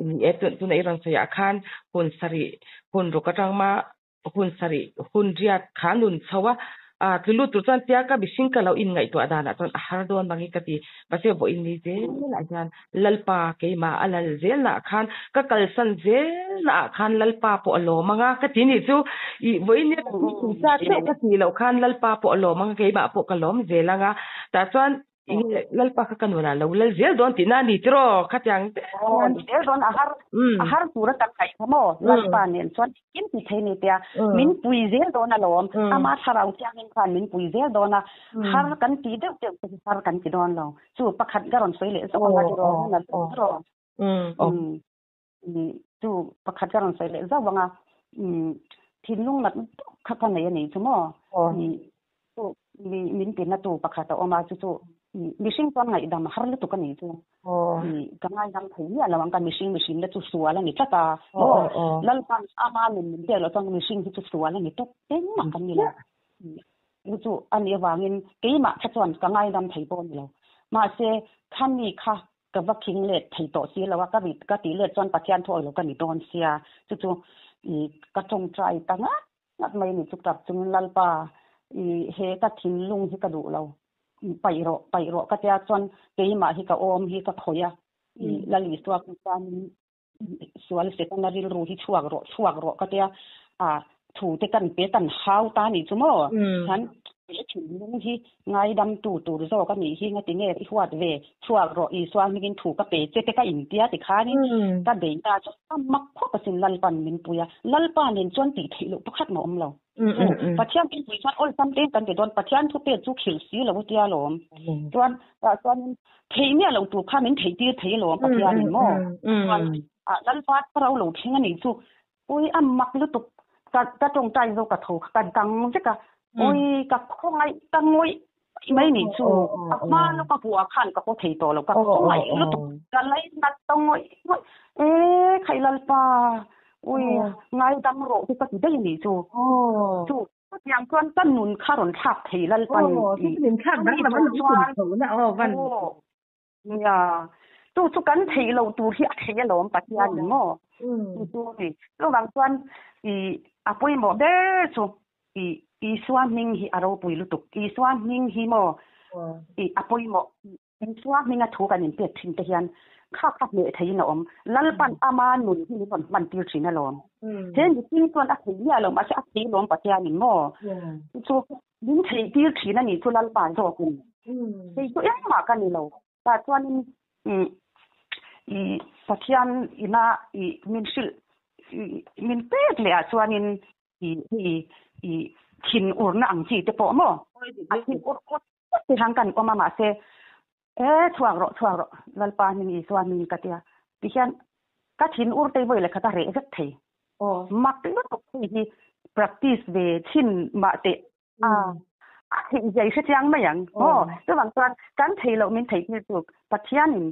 Ni e, tuna i rawn sawiah khan hun sarih hun ruk atang ma Hun sarih hun riat kha nun chho a, tlu lut tur chuan tia ka mihring ka lo inngaihtuah danah chuan a har dawn bangin ka ti. Mahse vawiin ni zelah hian Lalpa keimah a lal zelnaah khan ka kalsan zelnaah khan Lalpa pawh a lawm ang a ka ti nih chu. Ih vawiin nia ka thil thil chak deuh ka tih loh khan Lalpa pawh a lawm ang a keimah pawh ka lawm zel ang a. Tah chuan Enge Lalpa kha ka nunah lo lal zel dawn tihna a ni tiraw? Khatiang te Aw, chuan. ni zel dawn a har a har tur a kan ngaih kha maw? Lalpa nen chuan engkim ti thei ni tia min pui zel dawn alawm. Ama thlarau thiangin khan min pui zel dawn a, har kan tih deuh deuh te hi har kan ti dawn lo. Chu pakhat ka rawn sawi leh zawk ang a tiraw? Hun a lut tiraw? Chu pakhat ka rawn sawi leh zauh ang a, thinlung nat deuh kha ka nei a nih chu maw? Chu min tina tu pakhat a awm a, chu chu mihring chuan ngaihdam a har lutuk a nih chu. Ka ngaidam thei miah lo ang, ka mihring mihring te chu sual a ni tlat a, maw? Lalpan ama nun min pek loh chuan mihring hi chu sual a ni tawp engmah kan ni lo. Chu chu a nih avangin keimah kha chuan ka ngaidam thei pawh a ni lo. Mahse, khami kha Ka va khing let thei tawh si lo a, ka rit ka tih let chuan Pathian thu awilo ka ni dawn sia, chu chu i ka tawngtai ta ngat ngat mai a ni chu tak chungin Lalpa i he ka thinlung hi ka duh lo, paih rawh paih rawh ka tia chuan keimah hi ka awm hi ka khawih a, i Lal Isua chuan Sual Setana rilru hi chhuak rawh, chhuak rawh ka tia, a thu te kan pe kan hau ta nih chu maw? Chuan he thinlung hi ngaidamtu tur zawk a nih hi ngati nge i huat ve, chhuak rawh Isua hmingin thu ka pe che te ka intia tikhanin ka bei ta chu a mak khawp asin Lalpan min pui a, Lalpa nen chuan tih theih loh pakhat mah awm lo. Chu Pathian min pui chuan awlsam te kan ti dawn, Pathian thu pek chu khilh si lo tia lawm. Chuan tah chuanin Theih miah loh tur kha min theih tir thei alawm Pathianin maw? Chuan Lalpa thlarau lo thleng a nih chu ui a mak lutuk ka ka tawngtai zo ka tho kha ka dang vek a ui ka khawngaih ka ngawih mai nih chu a hma lawk a hmuh ah khan ka haw thei tawh lo ka khawngaih lutuk ka lainat ta ngawih ngawih e khaih Lalpa ui ngaidam rawh chu ka ti daih a nih chu chu Chutiang chuan ka nun kha rawn thlak thei Lalpan tih min thlak dang lam a lo tum tho na aw van. Nia, chu chu kan theih loh tur hi a thei alawm Pathian in maw? Chu chu ni. Chuvang chuan i a pawimawh ber chu i Isua hming hi a ropui lutuk. Isua hming hi maw i a pawimawh. Isua hminga thu kan inpek thin te hian kha kha hmeh theiin a awm. Lalpan ama nun hi min rawn hman tir thin alawm. He mihring chuan a thei miah lo mahse a thei lawm Pathianin maw? Chu min theih tir thin a nih chu Lalpa zawkin. Hei chu engmah ka ni lo. Tah chuanin i Pathian ina i min hrilh min pek leh ah chuanin i hei i thin urna ang chi te pawh maw? A thin ur Ti hang kan awm a mahse e chhuak rawh chhuak rawh Lalpa hming Isua hming ka tia ti hian ka thin ur tei vawi leh khat a reh vek thei. Mak lutuk hei hi practice ve thin mah teh a a theih zia i hre chiang mai ang maw chuvang chuan kan thei loh min theih tir chu Pathianin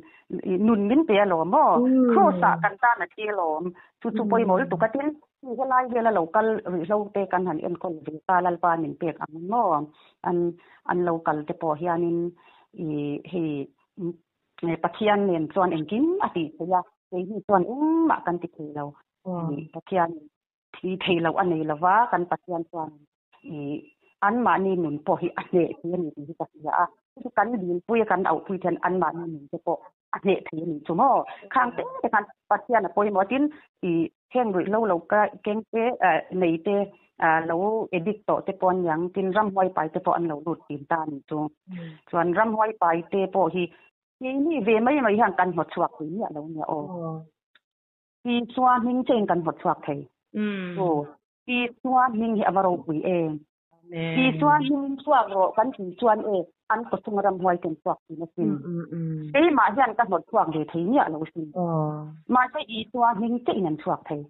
nun min pe alawm maw Kraws ah kan tan a thi alawm chu chu pawimawh lutuk a tin Hei helai vela lo kal rihlo te kan han enkawl ve ta Lalpa min pek ang maw? An an lo kal te pawh hianin i hei Pathian nen chuan engkim a tih theih a, keini chuan engmah kan ti thei lo. Pathian thi thei loh a nei lova kan Pathian chuan i. Anmahni nun pawh hi a hneh thei a ni tih hi ka hria a. Chu kan dilpui a kan auhpui te hian anmahni nun te pawh a hneh thei a ni chu maw? Khang te te khan Pathian a pawimawh tin i heng ruihhlo lo keng te nei te lo addict tawh te pawh an niang tin ramhuai pai te pawh an lo lut thin ta a ni chu. Chuan ramhuai pai te pawh hi keini ve mai mai hian kan hnawtchhuak thei miah lo nia aw. Isua hming chein kan hnawtchhuak thei. Chu Isua hming hi a va ropui em. Isua hming chhuak rawh kan tih chuan e an kawchhunga ramhuai ten chhuak thin asin. Keimah hian ka hnawt chhuak ve thei miah lo asin. Mahse Isua hming chein an chhuak thei.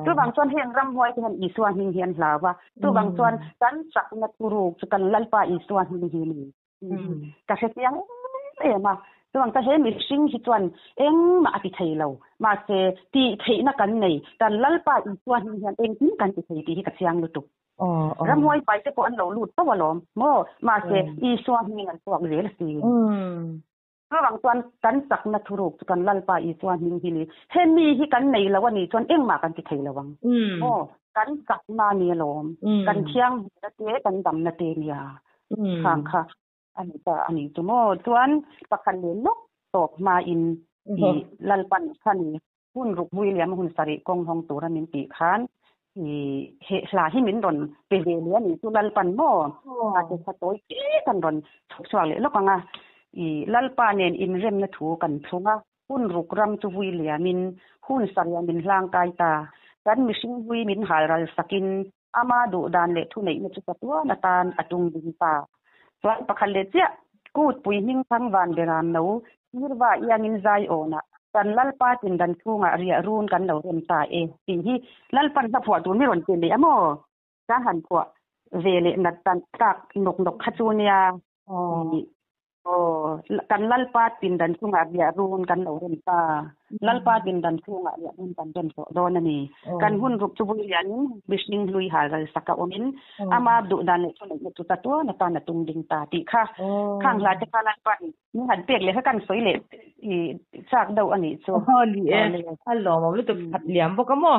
Chuvang chuan heng ramhuai te hian Isua hming hi an hlau a. Chuvang chuan kan chakna thuruk chu kan Lalpa Isua hming hi a ni. Ka hre chiang em em a, chuang ka he mihring hi chuan engmah a ti thei lo, mahse tih theihna kan nei, kan Lalpa Isua hming hian engtin kan ti thei tih hi ka chiang lutuk. Ramhuai pai te pawh an lo lut fo alawm maw, mahse Isua hmingin an chhuak zel a si. Chuvang chuan kan chakna thuruk chu kan Lalpa Isua hming hi ni. Hemi hi kan nei lo a nih chuan engmah kan ti thei lo ang maw, kan chakna a ni alawm, kan thianghlimna te, kan damna te nia. Khang kha a ni ta a ni chu maw? Chuan pakhat leh lawk tawp hmain i Lalpan khan i hun ruk vui liam hun sarih kawng hawng tura min tih khan i he hla hi min rawn pe ve leh a nih chu Lalpan maw? A te kha tawi te kan rawn chhuk chhuak leh lawk ang a. I Lalpa nen inremna thu kan thlung a, hun ruk ram chu vui liamin hun sarih min hlang kai ta. Kan mihring vui min hal ral sakin Ama duh dan leh thuneihna chu chatuan atan a tung ding ta. Chuan pakhat leh chiah, kut pui hming thang van beram no, sirva iangin zai awnah, kan Lalpa tindan chhungah riah run kan lo rem ta e, tih hi Lalpan hla phuah tur mi rawn ti leh a maw? Ka han phuah ve leh nat tak nawk nawk kha chu nia. Aw, kan Lalpa pindan chungah riah run kan lo rem ta. Lalpa pindan chungah riah run kan rem tawh dawn a ni. Kan hun ruk chu vui lianin mihring hlui hal ral sak a awmin ama duh dan leh thuneihna chu chatuan atan a tung ding ta tih kha. Khang hla te kha Lalpa'n min han pek leh kha kan sawi leh i chak deuh a nih chu. Aw ni e, a lawmawm lutuk khat liam bawk a maw?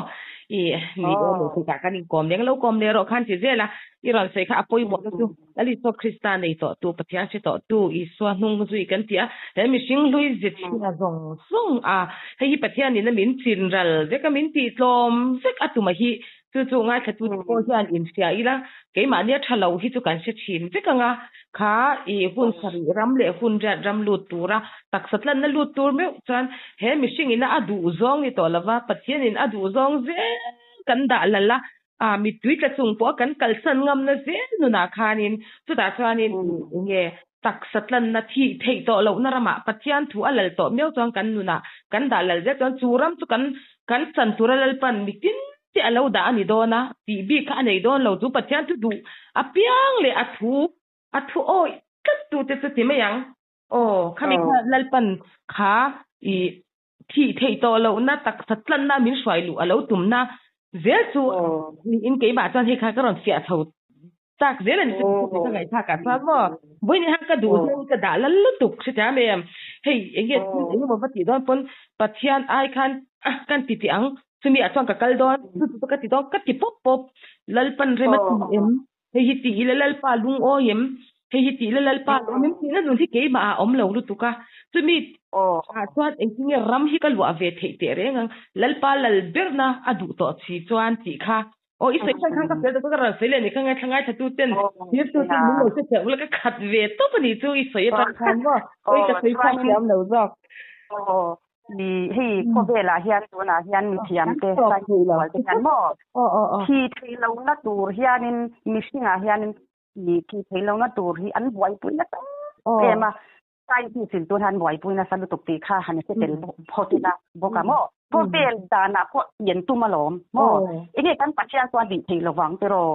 I ni e, lehkha kan inkawm leh ang lo kawm leh rawh khan ti zel a, i rawn sawi kha a pawimawhna chu. Lal Isua Krista nei tawhtu, Pathian hre tawhtu, Isua hnung zui kan ti a, he mihring hlui ze chhia zawng zawng a, hei hi Pathianin a min chin ral vek a, min tih tlawm vek a tuma hi, chu chu ngaithla tu te pawh hian inhria ila, keimahnia tha lo hi chu kan hre thin vek ang a, kha i hun sarih ram leh hun riat ram lut tura taksa tlanna lut tur meuh chuan he mihringin a duh zawng ni tawh lova, Pathianin a duh zawng zel kan dah lal a, A mittui tla chung pawh a kan kalsan ngamna zel nunah khanin chutah chuanin enge taksa tlanna thih theih tawh lohna ramah Pathian thu a lal tawh miau chuan kan nunah kan dah lal zel chuan chu ram chu kan kan chan tura Lalpan mitin te a lo dah a ni dawn a tih bik kha a nei dawn lo chu Pathian thu duh apiang leh a thu a thu awih tlat tute chu ti mai ang aw khami kha Lalpan kha i Thih theih tawh lohna taksa tlanna min hruai luh a lo tumna zel chu niin keimah chuan hei kha ka rawn fiah chho chak zel a ni chu ka ngaihthlak ah chuan maw vawiin hian ka duh hian ka dah lal lutuk hrethiam em hei enge thil eng emaw va tih dawn pawn Pathian ai khan a kan ti tih ang chumi ah chuan ka kal dawn chu chu ka ti dawn ka ti pawp pawp Lalpan rem a ti em Hei hi tih ila Lalpa lungawi em? Hei hi tih ila Lalpa lawm em? Tihna nun hi keimah ah a awm lo lutuk a. Chumi ah chuan engtin nge ram hi ka luah ve theih teh reng ang? Lalpa lal berna a duh tawh si chuan tih kha. Aw i sawi khan khan ka fel tawh ka rawn sawi leh ni kha ngaithla ngaithla tu ten thil tu ten min lo hre theih ula ka khat ve tawp a nih chu i sawi atang khan maw? Awi ka sawi chhuak thiam lo zawk. Ni hei khawvelah hian tunah hian mithiam te scientist te hian maw thi thei lohna tur hianin mihringah hianin i thi thei lohna tur hi an buaipui nasa em a scientist in tun han buaipui nasa lutuk tih kha han hre tel phawt ila bawk a maw khawvel danah pawh pian tum alawm maw enge kan Pathian chuan tih thei lovang tiraw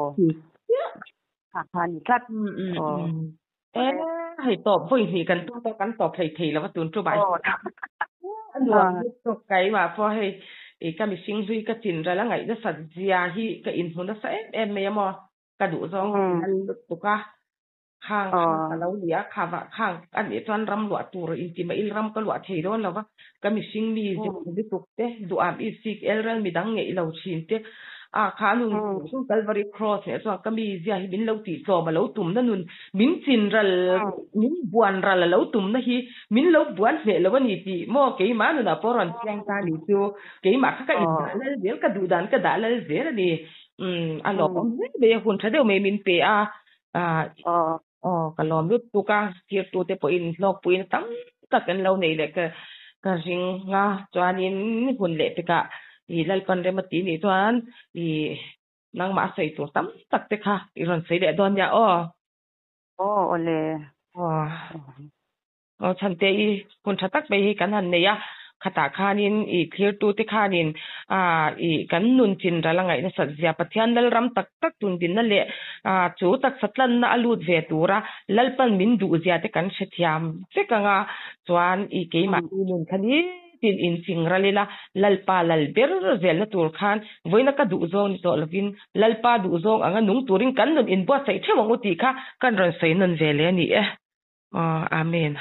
kha kha ni tlat aw. E, hei tawp vawi hnih kan tum tawh kan tawp hlei thei lo va tun chu bai. A nuam lutuk keimah pawh hei i ka mihring hlui ka chin ral a ngaih nasat zia hi ka inhmu nasa em em mai a maw ka duh zawng ka ti lal lutuk a khang kha ka lo ni a kha vah khang a nih chuan ram luah tur inti mah ila ram ka luah thei dawn lo va ka mihring mi zir lutuk te duham i sik el ral midang ngeih lo thin te. A kha nun chu Calvary Cross hneh chuan ka mi zia hi min lo tih tlawm a lo tumna nun, min chin ral, min buan ral a lo tumna hi min lo buan hneh lo a ni tih maw keimah nunah pawh rawn chiang ta ni chu keimah kha ka indah lal zel, ka duh dan ka dah lal zel a ni. Umm a lawmawm hle mai a, hun tha deuh mai min pe a. Aw ka lawm lutuk a, tirtute pawhin hlawkpuiin tam tak an lo nei leh ka ka ring a, chuanin hun leh pekah i Lalpan rem a ti nih chuan i nangmah a sawi tur tam tak te kha i rawn sawi leh dawn nia aw. Aw awle. Aw. Aw chhante i hun tha tak mai hi kan han nei a, khatah khanin i thlirtute khanin ah i kan nun chin ral a ngaih nasat zia Pathian Lalram tak tak tundinna leh ah chu taksa tlanna a lut ve tura Lalpan min duh zia te kan hrethiam vek ang a, chuan i keimahni nun kha nitin inching ral ila Lalpa lal ber zelna tur khan vawiina ka duh zawng ni tawh lovin Lalpa duh zawng anga nung turin kan nun inbuatsaih theuh ang u tih kha kan rawn sawi nawn ve leh a ni e. Amen.